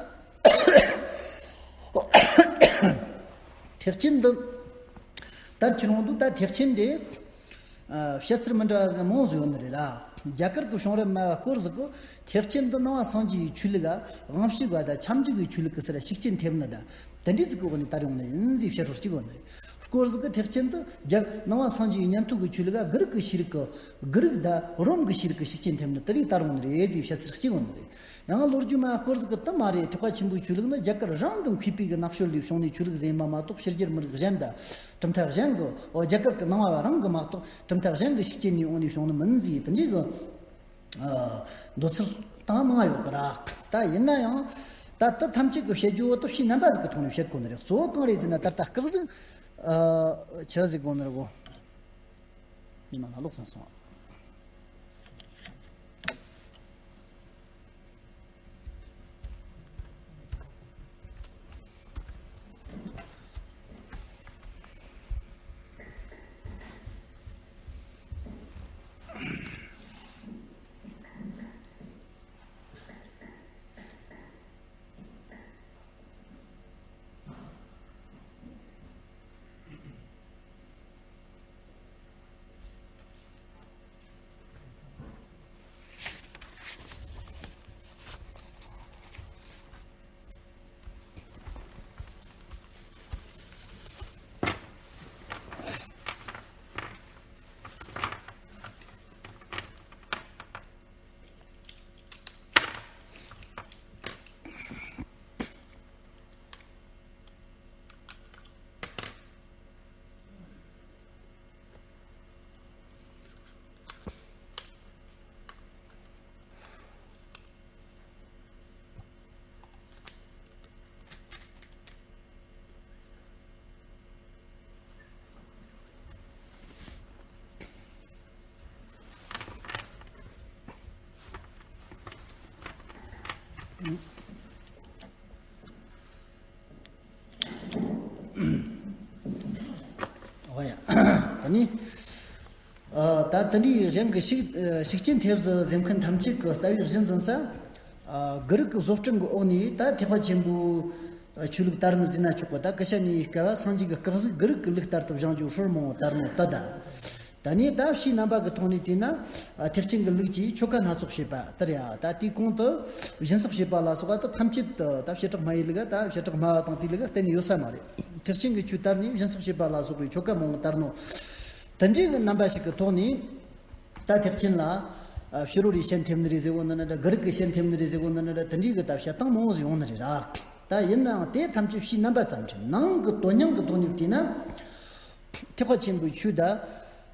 ཐེག་ཆེན་དུ་དར་ཁྱེར་འོང་དུས། ད་ཐེག་ཆེན་དེ་བཤད་ཚུལ་མི་འདྲ་བ་མང་བོ་ཟིག་ཡོད་ནི་རེད་ལ། རྒྱ་གར་གྱི་བྱུང་རབས་སྨྲ་བ་སྐོར་ཟིག་གིས་ཐེག་ཆེན་དེ་ནང་པ་སངས་རྒྱས་ཀྱི་ཆོས་ལུགས་ལ་དབང་ཕྱུག་པ་དང་ཁྱབ་འཇུག་གི་ཆོས་ལུགས་ཀྱི་སར་ཤུགས་རྐྱེན་ཐེབས་ནི་དང་། དེ་འདྲའི་ཟིག་གི་འོག་ནས་དར་ཡོང་ནི་ཡིན་ཟེར་བཤད་སྲོལ་གཅིག་ཡོད་ནི་རེད། སྐོར་ཟིག་གིས་ཐེག་ཆེན་དེ་རྒྱ་ནང་པ་སངས་རྒྱས་ཀྱི་ཉན་ཐོས་ཀྱི་ཆོས་ལུགས་ལ་གྷི་རིག་གི་ཤེས་རིག་གི་གྷི་རིག་དང་རོམ་གྱི་ཤེས་རིག་གི་ཤུགས་རྐྱེན་ཐེབས་ནི་དེ་རིགས་དར་ཡོང་ནི་རེད་ཟེར་བཤད་ཚུལ་གཅིག་ཡོད་ནི་རེད། ཡང་ལོ་རྒྱུས་སྨྲ་བ་སྐོར་ཟིག་གིས་དེ་མ་རེད། ཐེག་པ་ཆེན་པོའི་ཆོས་ལུགས་ནི་རྒྱ་གར་རང་གི་མཁས་པའི་གི་ནག་ཕྱོགས་ལས་བྱུང་ནས་ཆོས་ལུགས་ཟིག་ཡིན་པ་མ་གཏོགས། ཕྱི་རྒྱལ་མི་རིགས་གཞན་དང་གྲུབ་མཐའ་གཞན་གྱི། འོ། རྒྱ་གར་གྱི་ནང་པ་རང་གི་མ་གཏོགས་གྲུབ་མཐའ་གཞན་གྱི་ཤུགས་རྐྱེན་ནས་འོང་ནས་བྱུང་ནི་མིན་ཟེར་དེ་འདྲའི་གི་འདོད་ཚུལ་བཏང་མང་ཡོད་གི་ར། ད་ཡིན་ན་ཡང་ ད་ལྟ་ཐམས་ཅད་ཀྱི་བཤད་རྒྱུ་བོ་དེ་ཕྱིའི་རྣམ་པ་ཟིག་གི་ཐོག་ནས་བཤད་དགོས་ནི་རེད། གཙོ་བོ་གང་རེད་ཟེར་ན། ད་ལྟ་སྐག་ཟིག་ཨ། ཆི་ཟིག་དགོས་ནི་རེད་གོ། ཉི་མ་ལ་ལོག་སོང་སོང་། འོ་ཡ། ད་ནི། ཨ། ད་དེ་འདྲའི་གཞན་གྱི་ཤུགས་ཤུགས་རྐྱེན་ཐེབས་སུ་འཛེམ་མཁན་ཐམས་ཅད་ཀྱི་རྩ་བའི་གཞི་འཛིན་ས། ཨ། གུ་རུ་གི་བཟོ་སྐྲུན་གྱི་འོག་ནས་ད་ཐེག་པ་ཆེན་པོའི་ཆོས་ལུགས་དར་ནོ་ཟེར་ན་ཆོག་གི། ད་སྐུ་ཞབས་ནས་སྐབས་སངས་རྒྱས་ཀྱི་སྐག་ཟིག་གུ་རུ་གི་ལུགས་ལྟར་དུ་བཞེངས་རྒྱུ་སྲོལ་མང་བོ་དར་ནོ་དེ་དང་། ད་ནི་ད་ཕྱིའི་རྣམ་པ་གི་ཐོག་ནས་བལྟས་ན། ཨ། ཐེག་ཆེན་གྱི་ལུགས་ཀྱིས་ཆོ་ག་སྣ་ཚོགས་བྱེད་པ་དེ་རེད། ཨ། ད་དེའི་གོང་དུ་སྦྱིན་སྲེག་བྱེད་པ་ལ་སོགས་པ་དེ་ཐམས་ཅད་དུ་ད་བྱེ་བྲག་སྨྲ་བའི་ལུགས། ད་བྱེ་བྲག་སྨྲ་བ་དང་དེའི་ལུགས་གཏན་ནས་ཡོད་ས་མ་རེད། ཐེག་ཆེན་གྱི་ཆོས་དར་ནས་སྦྱིན་སྲེག་བྱེད་པ་ལ་སོགས་པའི་ཆོ་ག་མང་བོ་དར་ནོ། དེ་འདྲའི་གི་རྣམ་པ་ཞིག་གི་ཐོག་ནས། ད་ཐེག་ཆེན་ལ། ཨ། ཕྱི་རོལ་རིགས་ཞེན་ཐེབས་ནི་རེད་ཟེར་གོ་ནི་ནི་འདྲ། གུ་རུ་གི་ཞེན་ཐེབས་ནི་རེད་ཟེར་གོ་ནི་ནི་འདྲ། དེ་འདྲའི་གི་ད་བཤད་སྟངས་མང་བོ་ཟིག་ཡོང་ནི་རེད་ར། ད་ཡིན་ནའང་དེ་ཐམས་ཅད་ཕྱིའི་རྣམ་པ་ཙམ་རེད། ནང་གི་དོན་སྙིང་གི་ཐོག་ནས་བལྟས་ན། ཐེག་པ་ཆེན་པོའི་ཆོས་དང་།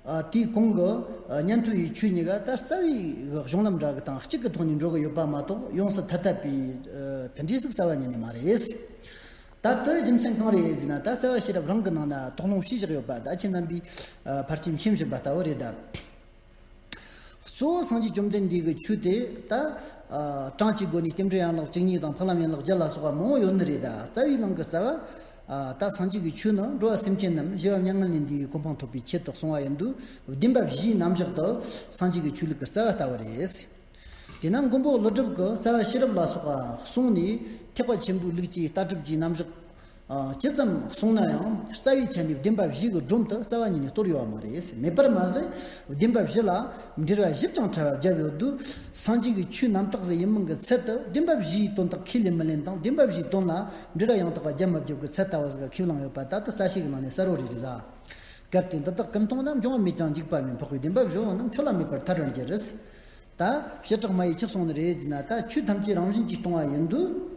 ཨ། དེའི་གོང་གི། ཨ། ཉན་ཐོས་ཡི་ཆོས་གཉིས་ཀ་ད་རྩ་བའི་གཞུང་ལམ་འདྲ་གི་དང་གཅིག་གི་ཐོག་ནས་འགྲོ་གི་ཡོད་པ་མ་གཏོགས། ཡོངས་སུ་ཐ་དད་པའི། ཨ། དེ་འདྲའི་ཟིག་རྩ་བ་ཉིད་ནས་མ་རེད། ད་དེ་རྒྱུ་མཚན་གང་རེད་ཟེར་ན། ད་རྩ་བ་ཤེས་རབ་རང་གི་ནང་ན་དོགས་སློང་བྱས་བཞག་ཡོད་པ། ད་ཁྱེད་རྣམ་པས། ཨ། ཕལ་ཆེར་མཁྱེན་བཞིན་པ་ལྟ་བུ་རེད་ད། གཙོ་བོ་སངས་རྒྱས་བཅོམ་ལྡན་འདས་ཀྱི་ཆོས་དེ་ད། ཨ། གྲངས་ཀྱི་སྒོ་ནས་རྟེན་འབྲེལ་ཡན་ལག་བཅུ་གཉིས་དང་ཕག་ལམ་ཡན་ལག་བརྒྱད་ལ་སོགས་པ་མང་བོ་ཡོད་ནི་རེད་ད། རྩ་བའི་ནང་གི་རྩ་བ། ཨ། ད་སངས་རྒྱས་ཀྱི་ཆོས་ནི་འགྲོ་བ་སེམས་ཅན་རྣམས་ཞི་བ་མྱ་ངན་ལས་འདས་པའི་གོ་འཕང་ཐོབ་པའི་ཆེད་དུ་གསུངས་པ་ཡིན་དུས། བདེན་པ་བཞིའི་རྣམ་གཞག་དེ་སངས་རྒྱས་ཀྱི་ཆོས་ལུགས་ཀྱི་རྩ་བ་ལྟ་བུ་རེད། དེས་ན་མགོན་པོ་ཀླུ་སྒྲུབ་ཀྱིས་རྩ་བ་ཤེས་རབ་ལ་སོགས་པ་གསུངས་ནས། ཐེག་པ་ཆེན་པོའི་ལུགས་ཀྱི་ལྟ་གྲུབ་ཀྱི་རྣམ་གཞག་ཨ། ཇི་ཙམ་གསུངས་ན་ཡང་། རྩ་བའི་ཆ་ནས་བདེན་པ་བཞིའི་སྒྲོམ་དེ་རྩ་བ་ཉིད་ནས་གཏོར་ཡོད་པ་མ་རེད། མེད་པར་མ་ཟད། བདེན་པ་བཞི་ལ་འགྲེལ་བ་ཞིབ་ཅིང་ཕྲ་བ་བརྒྱབ་ཡོད་དུས། སངས་རྒྱས་ཀྱི་ཆོས་རྣམ་དག་ཟིག་ཡིན་མིན་གྱི་ཚད་དུ་བདེན་པ་བཞིའི་དོན་དག་ཁས་ལེན་མི་ལེན་དང་། བདེན་པ་བཞིའི་དོན་ལ་འགྲེལ་བ་ཡང་དག་པ་བརྒྱབ་མ་བརྒྱབ་ཀྱི་ཚད་ལྟ་བུ་ཟིག་ཁས་བླངས་ཡོད་པ། ད་ལྟ་རྩ་ཤེ་གི་ནང་ནས་གསལ་བོ་རེད་རེད་ཟེར། གལ་ཏེ་འདི་དག་ཀུན་མཐོང་ན། འབྱུང་བ་མེད་ཀྱང་འཇིག་པ་མེད། འཕགས་པའི་བདེན་པ་བཞི་པོ་རྣམས། ཆོས་ལ་མེད་པར་ཐལ་བར་འགྱུར། ད་བྱེ་བྲག་སྨྲ་བས་ཆི་གསུངས་ནི་རེད་ཟེར་ན། ད་ཆོས་ཐམས་ཅད་རང་བཞིན་གྱིས་སྟོང་པ་ཡིན་དུས།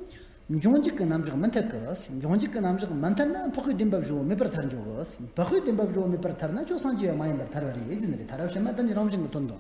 འབྱུང་འཇུག་གི་རྣམ་གཞག་མི་འཐད་ཀི། འབྱུང་འཇུག་གི་རྣམ་གཞག་མི་འཐད་ན། འཕགས་པའི་བདེན་པ་བཞི་པོ་མེད་པར་ཐལ་འགྱོ་གི། འཕགས་པའི་བདེན་པ་བཞི་པོ་མེད་པར་ཐལ་ན། ཁྱོད་སངས་རྒྱས་པ་མ་ཡིན་པར་ཐལ་བ་རེད་ཟེར་ནི་རེད། ཐལ་བ་ཕྱི་མ་ད་ནི་རང་བཞིན་གྱི་དོན་དང་།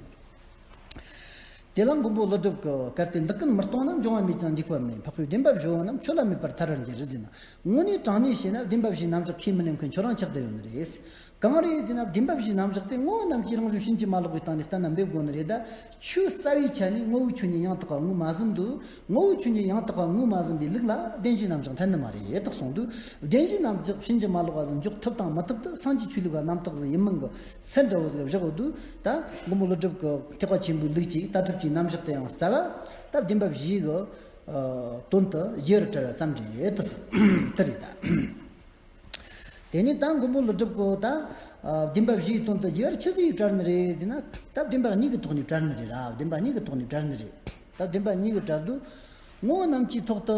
དེ་ལ་མགོན་པོ་ཀླུ་སྒྲུབ་ཀྱིས། གལ་ཏེ་འདི་ཀུན་མི་སྟོང་ན། འབྱུང་བ་མེད་ཀྱང་འཇིག་པ་མེད། འཕགས་པའི་བདེན་པ་བཞི་པོ་རྣམས། ཆོས་ལ་མེད་པར་ཐལ་བར་འགྱུར་ཟེར་ན། དངོས་གནས་དྲང་གནས་བཤད་ན། བདེན་པ་བཞིའི་རྣམ་གཞག་ཁས་མི་ལེན་མཁན་ཁྱོད་རང་ཆགས་བསྡད་ཡོད་ནི་རེད། གང་རེད་ཟེར་ན། བདེན་པ་བཞིའི་རྣམ་གཞག་དེ་ངོ་བོ་རྣམས་ཀྱིས་རང་བཞིན་ཕྱིན་ཅི་མ་ལོག་པའི་སྟེང་ནས་གཏན་ལ་འབེབས་དགོས་ནི་རེད་ད། ཆོས་རྩ་བའི་ཆ་ནས་ངོ་བོའི་ཆོས་ཉིད་ཡང་དག་པ་ངོས་མ་ཟིན་དུས། ངོ་བོའི་ཆོས་ཉིད་ཡང་དག་པ་ངོས་མ་ཟིན་པའི་ལུགས་ལ་བདེན་བཞིའི་རྣམ་གཞག་འཐད་ནི་མ་རེད་ད་གསུངས་དུས། བདེན་བཞིའི་རྣམ་གཞག་ཕྱིན་ཅི་མ་ལོག་པ་ཟིག་འཇོག་ཐུབ་དང་མི་ཐུབ་དེ་སངས་རྒྱས་ཆོས་ལུགས་པ་རྣམ་དག་ཟིག་ཡིན་མིན་གྱི་ཚད་འདྲ་བོ་ཟིག་བཞག་ཡོད་དུས། ད་མགོན་པོ་ཀླུ་སྒྲུབ་ཀྱི་ཐེག་པ་ཆེན་པོའི་ལུགས་ཀྱི་ལྟ་གྲུབ་ཀྱི་རྣམ་གཞག་དེ་ཡང་རྩ་བ་ད་བདེན་པ་བཞིའི་གི་ཨ། དོན་དུ་བཞི་བར་བཀྲལ་བ་ཙམ་རེད་ད། དེ་རེད་ད། དེ་ནས་ད་མགོན་པོ་ཀླུ་སྒྲུབ་ཀྱིས་ད། ཨ། བདེན་པ་བཞིའི་དོན་དུ་བཞི་བར་ཆི་ཟིག་བཀྲལ་ནི་རེད་ཟེར་ན། ད་བདེན་པ་གཉིས་ཀྱི་ཐོག་ནས་བཀྲལ་ནི་རེད་ར། བདེན་པ་གཉིས་ཀྱི་ཐོག་ནས་བཀྲལ་ནི་རེད། ད་བདེན་པ་གཉིས་ཀྱིས་བཀྲལ་དུས། ངོ་བོ་རྣམས་ཀྱི་ཐོག་ཏུ་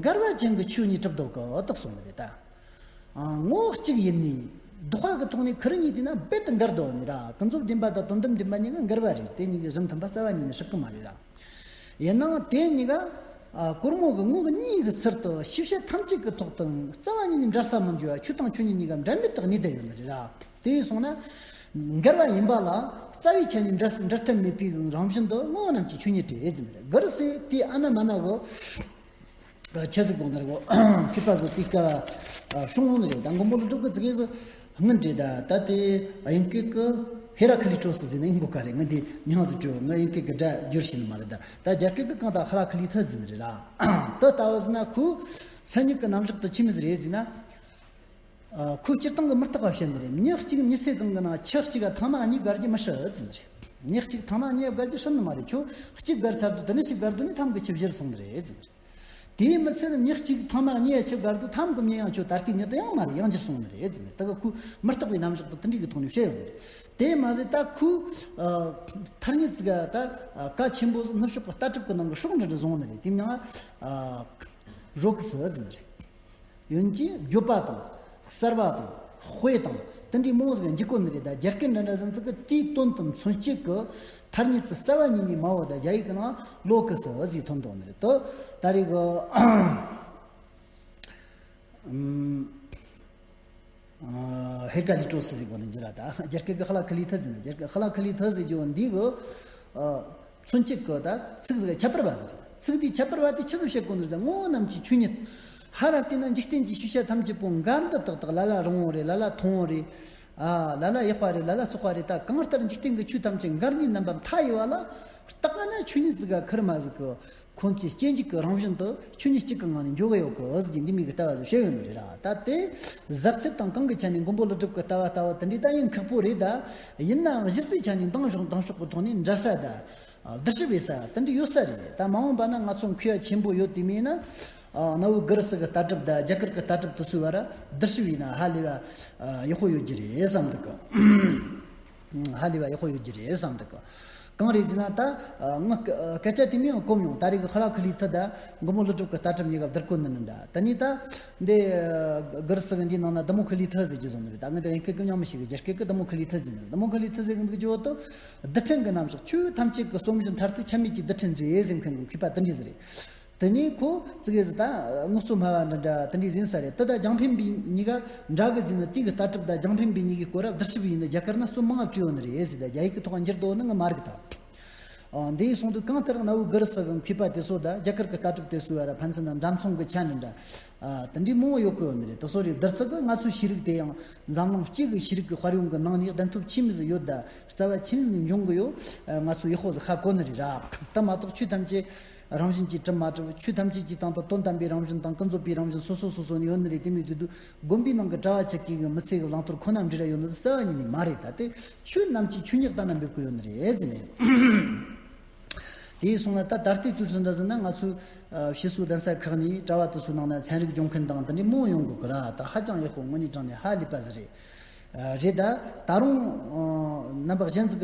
འགལ་བ་ཅན་གྱི་ཆོས་གཉིས་གྲུབ་འདུག་གི་ད་གསུངས་ནི་རེད་ད། ཨ། ངོ་བོ་གཅིག་ཡིན་ནས། ལྡོག་པ་གི་ཐོག་ནས་ཁུ་རུ་གཉིས་དེ་ན་རྦད་དེ་འགལ་འདུག་ནི་ར། ཀུན་རྫོབ་བདེན་པ་དང་དོན་དམ་བདེན་པ་གཉིས་ཀ་འགལ་བ་རེད། དེ་གཉིས་ཀྱི་གཞི་མཐུན་པ་རྩ་བ་ཉིད་ནས་སྲིད་གི་མ་རེད་ར། ཡིན་ནའང་དེ་གཉིས་ཀ། ཨ། སྒོར་མོ་གི་ངོ་བོ་གཉིས་ཀྱི་ཚུལ་དུ་ཤེས་བྱ་ཐམས་ཅད་ཀྱི་ཐོག་ཏུ་རྩ་བ་ཉིད་ནས་འགལ་ས་མི་འགྱུར་བ། ཆོས་དང་ཆོས་ཉིད་གཉིས་ཀ་འབྲལ་མེད་དུ་གནས་བསྡད་ཡོད་ནི་རེད་ར། དེ་ཡིན་སོང་ན། འགལ་བ་ཡིན་པ་ལ་རྩ་བའི་ཆ་ནས་འགལ་འགལ་ཐབས་མེད་པའི་རང་བཞིན་དུ་ངོ་བོ་རྣམས་ཀྱི་ཆོས་ཉིད་རེད་ཟེར་ནི་རེད། གུ་རུ་སེ་དེ་ཨ་ན་མ་ན་གི། ཆི་ཟིག་གོང་ནར་གོ་མཁས་པ་ཟིག་དེ་ཀ་བྱུང་ནི་རེད། ད་མགོན་པོ་ཀླུ་སྒྲུབ་ཀྱི་ཙི་གེ་ཟིག་སྔོན་རེད། ད་ད་དེ་དབྱིན་སྐད་ཀྱི་ཧེ་ར་ཁི་ལི་ཀྲོ་སི་ཟེར་ནས་ཡིན་གོ་ག་རེད། ངས་དེ་མྱིང་ཟིག་བྲིས། ངས་དབྱིན་སྐད་ཀྱི་སྒྲ་བསྒྱུར་ཤེས་ནི་མ་རེད། ད་ད་རྒྱ་སྐད་ཀྱི་གང་ལྟར་ཧེ་ར་ཁི་ལི་ཐི་ཟེར་ནི་རེད་ར། དེ་ལྟ་བུ་ཟེར་ན་ཁོའི་མཚན་ཉིད་ཀྱི་རྣམ་གཞག་དེ་ཆི་མོ་ཟིག་རེད་ཟེར་ན། ཨ། ཁོ་སྤྱིར་བཏང་གི་མུ་སྟེགས་པ་བཤད་ནི་རེད། མྱི་གཅིག་མྱི་ཚེ་གང་གི་ནང་ཆུ་གཅིག་ག་ཐེངས་མ་གཉིས་བརྒལ་རྒྱུ་མི་སྲིད་ཟེར་ནི་རེད། མྱི་གཅིག་ཐེངས་མ་གཉིས་བརྒལ་རྒྱུ་སྲིད་ནི་མ་རེད། ཁྱོད་གཅིག་བརྒལ་ཚར་དུས་དེ་ནས་གཅིག་བརྒལ་དུས་ནས་ཐམ་གི་ཆུ་བཞུར་སོང་ནི་རེད་ཟེར་ནི་རེད། དེའི་མི་ཚད་མྱི་གཅིག་ཐེངས་མ་གཉིས་ཆུ་བརྒལ་དུས་ཐམ་གི་མྱི་ཡང་ཁྱོད་ད་ལྟའི་མྱི་དེ་ཡང་མ་རེད། ཡང་འགྱུར་སོང་ནི་རེད་ཟེར་ནི་རེད། ད་གི་ཁོའི་མུ་སྟེགས་པའི་རྣམ་གཞག་དེ་དེ་འདྲའི་གི་ཐོག་ནས་བཤད་ཡོད་ནི་རེད། དེ་མ་ཟད་ད་ཁོའི་ཨ་ཐ་སྙད་ཙི་ག་ད་ཨ་གལ་ཆེན་པོ་ནུབ་ཕྱོགས་ཀྱི་ལྟ་གྲུབ་ཀྱི་ནང་གི་སྲོག་འདྲ་འདྲ་བཟུང་ནི་རེད། དེ་མྱིང་ཨ་རོ་ཀི་སི་ཟེར་ནི་རེད། ཡོན་ཅིན་བརྗོད་པ་དང་། གསལ་བ་དང་། དཔེ་དང་། དེ་འདྲའི་མང་ཟིག་འཇིག་གོ་ནི་རེད། ད་རྒྱ་སྐད་འདྲ་འདྲ་ཟིག་ཙི་གི་དེའི་དོན་དང་མཚོན་བྱེད་ཀྱི་ཐ་སྙད་ཙི་རྩ་བ་ཉིད་ནས་མ་འོ། ད་རྒྱ་ཡིག་གི་ནང་ལོ་ཀི་སི་ཟིག་ཐོན་འདུག་ནི་རེད་དོ། ད་རེས་གི་ཨམ། ཨ། ཧེ་ཀ་ལི་ཀྲོ་སི་ཟེར་གོ་ནི་འགྱུར་ར། ད་རྒྱ་སྐད་ཀྱི་ཧ་ལ་ཁི་ལི་ཐི་ཟེར་ནི། རྒྱ་སྐད་ཧ་ལ་ཁི་ལི་ཐི་ཟེར་རྒྱུ་འདི་གི་ཨ་མཚོན་བྱེད་ཀྱི་ད་ཚིག་ཟིག་ཁྱད་པར་བ་ཟེར། ཚིག་དེའི་ཁྱད་པར་བ་དེ་ཆི་ཟིག་བཤད་གོ་ནི་ཟེར། ངོ་བོ་རྣམས་ཀྱི་ཆོས་ཉིད། ཧ་ར་བལྟས་ན་འཇིག་རྟེན་གྱི་ཤེས་བྱ་ཐམས་ཅད་པོ་འགལ་འདུ་དག་དག་ལ་ལ་རིང་བོ་རེད། ལ་ལ་ཐུང་བོ་རེད། ཨ། ལ་ལ་ཡག་པ་རེད། ལ་ལ་བཙོག་པ་རེད། ད་གང་ལྟར་འཇིག་རྟེན་གྱི་ཆོས་ཐམས་ཅད་འགལ་འདུའི་རྣམ་པ་མཐའ་ཡས་པ་ལ་བརྟགས་པ་ན་ཆོས་ཉིད་ཟིག་ག་ཁུར་མ་ཟིག་གི་ཁོང་གི་སྐྱེ་འཇིག་གི་རང་བཞིན་དུ་ཆོས་ཉིད་གཅིག་གི་ངང་ནས་འཇོག་གི་ཡོད་གི་ཟེར་གྱི་འདི་མོ་གི་ལྟ་བ་ཟིག་བཤད་ཡོད་ནི་རེད་ར། ད་དེ་གཟབ་ཚད་དང་གང་གི་ཆ་ནས་མགོན་པོ་ཀླུ་སྒྲུབ་ཀྱི་ལྟ་བ་ལྟ་བུ་དེ་འདྲའི་ད་ཡིན་ཁག་པོ་རེད། ད་ཡིན་ནའང་གཞི་རྩའི་ཆ་ནས་མདང་ཕྱོགས་མདང་ཕྱོགས་ཀྱི་ཐོག་ནས་འདྲ་ས་ད་བསྡུར་ཞིབ་བྱེད་ས་དེ་འདྲ་ཡོད་ས་རེད། ད་མ་འོངས་པ་ན་ང་ཚོ་མཁས་པ་ཆེན་པོ་ཡོད་དེ་མིན་ན། ཨ། གནའ་བོའི་གུ་རུ་སི་གི་ལྟ་གྲུབ་དང་རྒྱ་གར་གྱི་ལྟ་གྲུབ་དེ་ཚོའི་བར་བསྡུར་ཞིབ་བྱས་ན་ཧ་ལས་པ་ཡག་པོ་ཡོད་ཀྱི་རེད་བསམ་འདུག་གི། ཧ་ལས་པ་ཡག་པོ་ཡོད་ཀྱི་རེད་བསམ་འདུག་གི། གང་རེད་ཟེར་ན། ད་ངས་སྐད་ཆ་དེ་མིན་ཡང་གོ་མྱོང་། ད་རེས་ཀྱི་ཧ་ལ་ཁི་ལི་ཐི་དང་མགོན་པོ་ཀླུ་སྒྲུབ་ཀྱི་ལྟ་གྲུབ་གཉིས་ཀ་བསྡུར་གོ་ནི་ནི་འདྲ། ད་ནི་ད་འདི་གུ་རུ་སི་གི་འདིའི་ནང་ན་དི་མོ་ཁི་ལི་ཐི་ཟེར་རྒྱུ་བཟོ་ནི་རེད། ད་ངས་ད་ཡིན་སྐད་ཀྱི་མྱིང་མི་ཤེས་གི། རྒྱ་སྐད་ཀྱི་དི་མོ་ཁི་ལི་ཐི་ཟེར་ནི་རེད། དི་མོ་ཁི་ལི་ཐི་ཟེར་གི་འདུག་རྒྱུ་བོ་དེ་རྡུལ་ཕྲན་གྱི་རྣམ་གཞག། ཆོས་ཐམས་ཅད་ཀྱི་རྩོམ་གཞི་མཐར་ཐུག་ཆ་མེད་ཀྱི་རྡུལ་ཕྲན་རེད་ཟེར་མཁན་གྱི་མཁས་པ་དེ་འདྲ་ཟིག་རེད། དེ་ནས་ཁོ་ཙི་གེ་ཟིག་ད་དངོས་གཙོ་སྨྲ་བ་འདྲ་འདྲ་དེ་འདྲ་ཟིན་ས་རེད། དེ་ད་རྒྱང་འཕེན་པའི་གཉིས་ཀ་འདྲ་གི་ཟིན་ནི། དེ་གི་ལྟ་གྲུབ་དང་རྒྱང་འཕེན་པའི་གཉིས་ཀའི་སྐོར་བསྡུར་ཞིབ་ཡིན་ན་རྒྱ་གར་ན་རྩོམ་མང་བ་བྲིས་ཡོད་ནི་རེད་ཟེར། ད་རྒྱ་ཡིག་གི་ཐོག་འགྱུར་འདུག་ནི་ངས་མ་རིག་ད། ཨ། འདི་ཡིན་སོང་དུས་གང་ལྟར་གནའ་བོའི་གུ་རུ་སི་གི་མཁས་པ་དེ་ཚོ་དང་རྒྱ་གར་གི་ལྟ་གྲུབ་དེ་ཚོའི་བར་ཕན་ཚུན་ན་འདྲ་མཚུངས་ཀྱི་ཆ་ནི་འདྲ། ཨ། དེ་འདྲའི་མང་བོ་ཡོད་གི་ཡོད་ནི་རེད། དེ་ཚོ་རེད། བསྡུར་ཚུལ་གི་ང་ཚོའི་ཤེས་རིག་དེ་ཡང་འཛམ་གླིང་སྤྱི་གི་ཤེས་རིག་གི་དཔལ་ཡོན་གི་ནང་ནས་གདན་ཐོབ་ཆེ་མི་ཟིག་ཡོད། ད་རྩ་བ་ཆེ་ཟིག་འབྱུང་གི་ཡོད། ཨ། ང་ཚོ་ཡག་པོ་ཟིག་ཧ་གོ་ནི་རེད་ར། དེ་མ་གཏོགས་ཆོས་ཐམས་ཅད་རང་བཞིན་གྱིས་གྲུབ་མ་གྲུབ། ཆོས་ཐམས་ཅད་ཀྱི་སྟེང་དུ་དོན་དམ་པའི་རང་བཞིན་དང་ཀུན་རྫོབ་པའི་རང་བཞིན་སོ་སོ་སོ་སོ་ནས་ཡོད་ནི་རེད། དེ་མོ་ཟེར་དུས་དགོན་པའི་ནང་གི་གྲྭ་བ་ཆ་གིས་གི་མི་ཚེ་གི་བླང་དོར་ཁོ་ན་འདྲ་ར་ཡོད་ནི་རྩ་བ་ཉིད་ནས་མ་རེད། ད་དེ་ཆོས་རྣམས་ཀྱི་ཆོས་ཉིད་ལྟ་ན་འབེབས་གི་ཡོད་ནི་རེད་ཟེར་ནས། དེ་ཡིན་སོང་ན་ད་ད་ལྟའི་དུས་སུ་འདྲ་ཟེར་ན་ང་ཚོའི་ཨ་ཕྱི་སོའི་གདན་ས་ཁག་ནས་གྲྭ་བ་དེ་ཚོའི་ནང་ན་ཚན་རིག་སྦྱོང་མཁན་དང་དེ་འདྲའི་མང་བོ་ཡོང་གི་གི་ར། ད་ཧ་ཅང་ཡག་པོ་དངོས་གནས་དྲང་ནས་ཧ་ལས་པ་ཟིག་རེད། ཨ། རེད། ད་ད་རུང་ཨ་རྣམ་པ་གཞན་ཟིག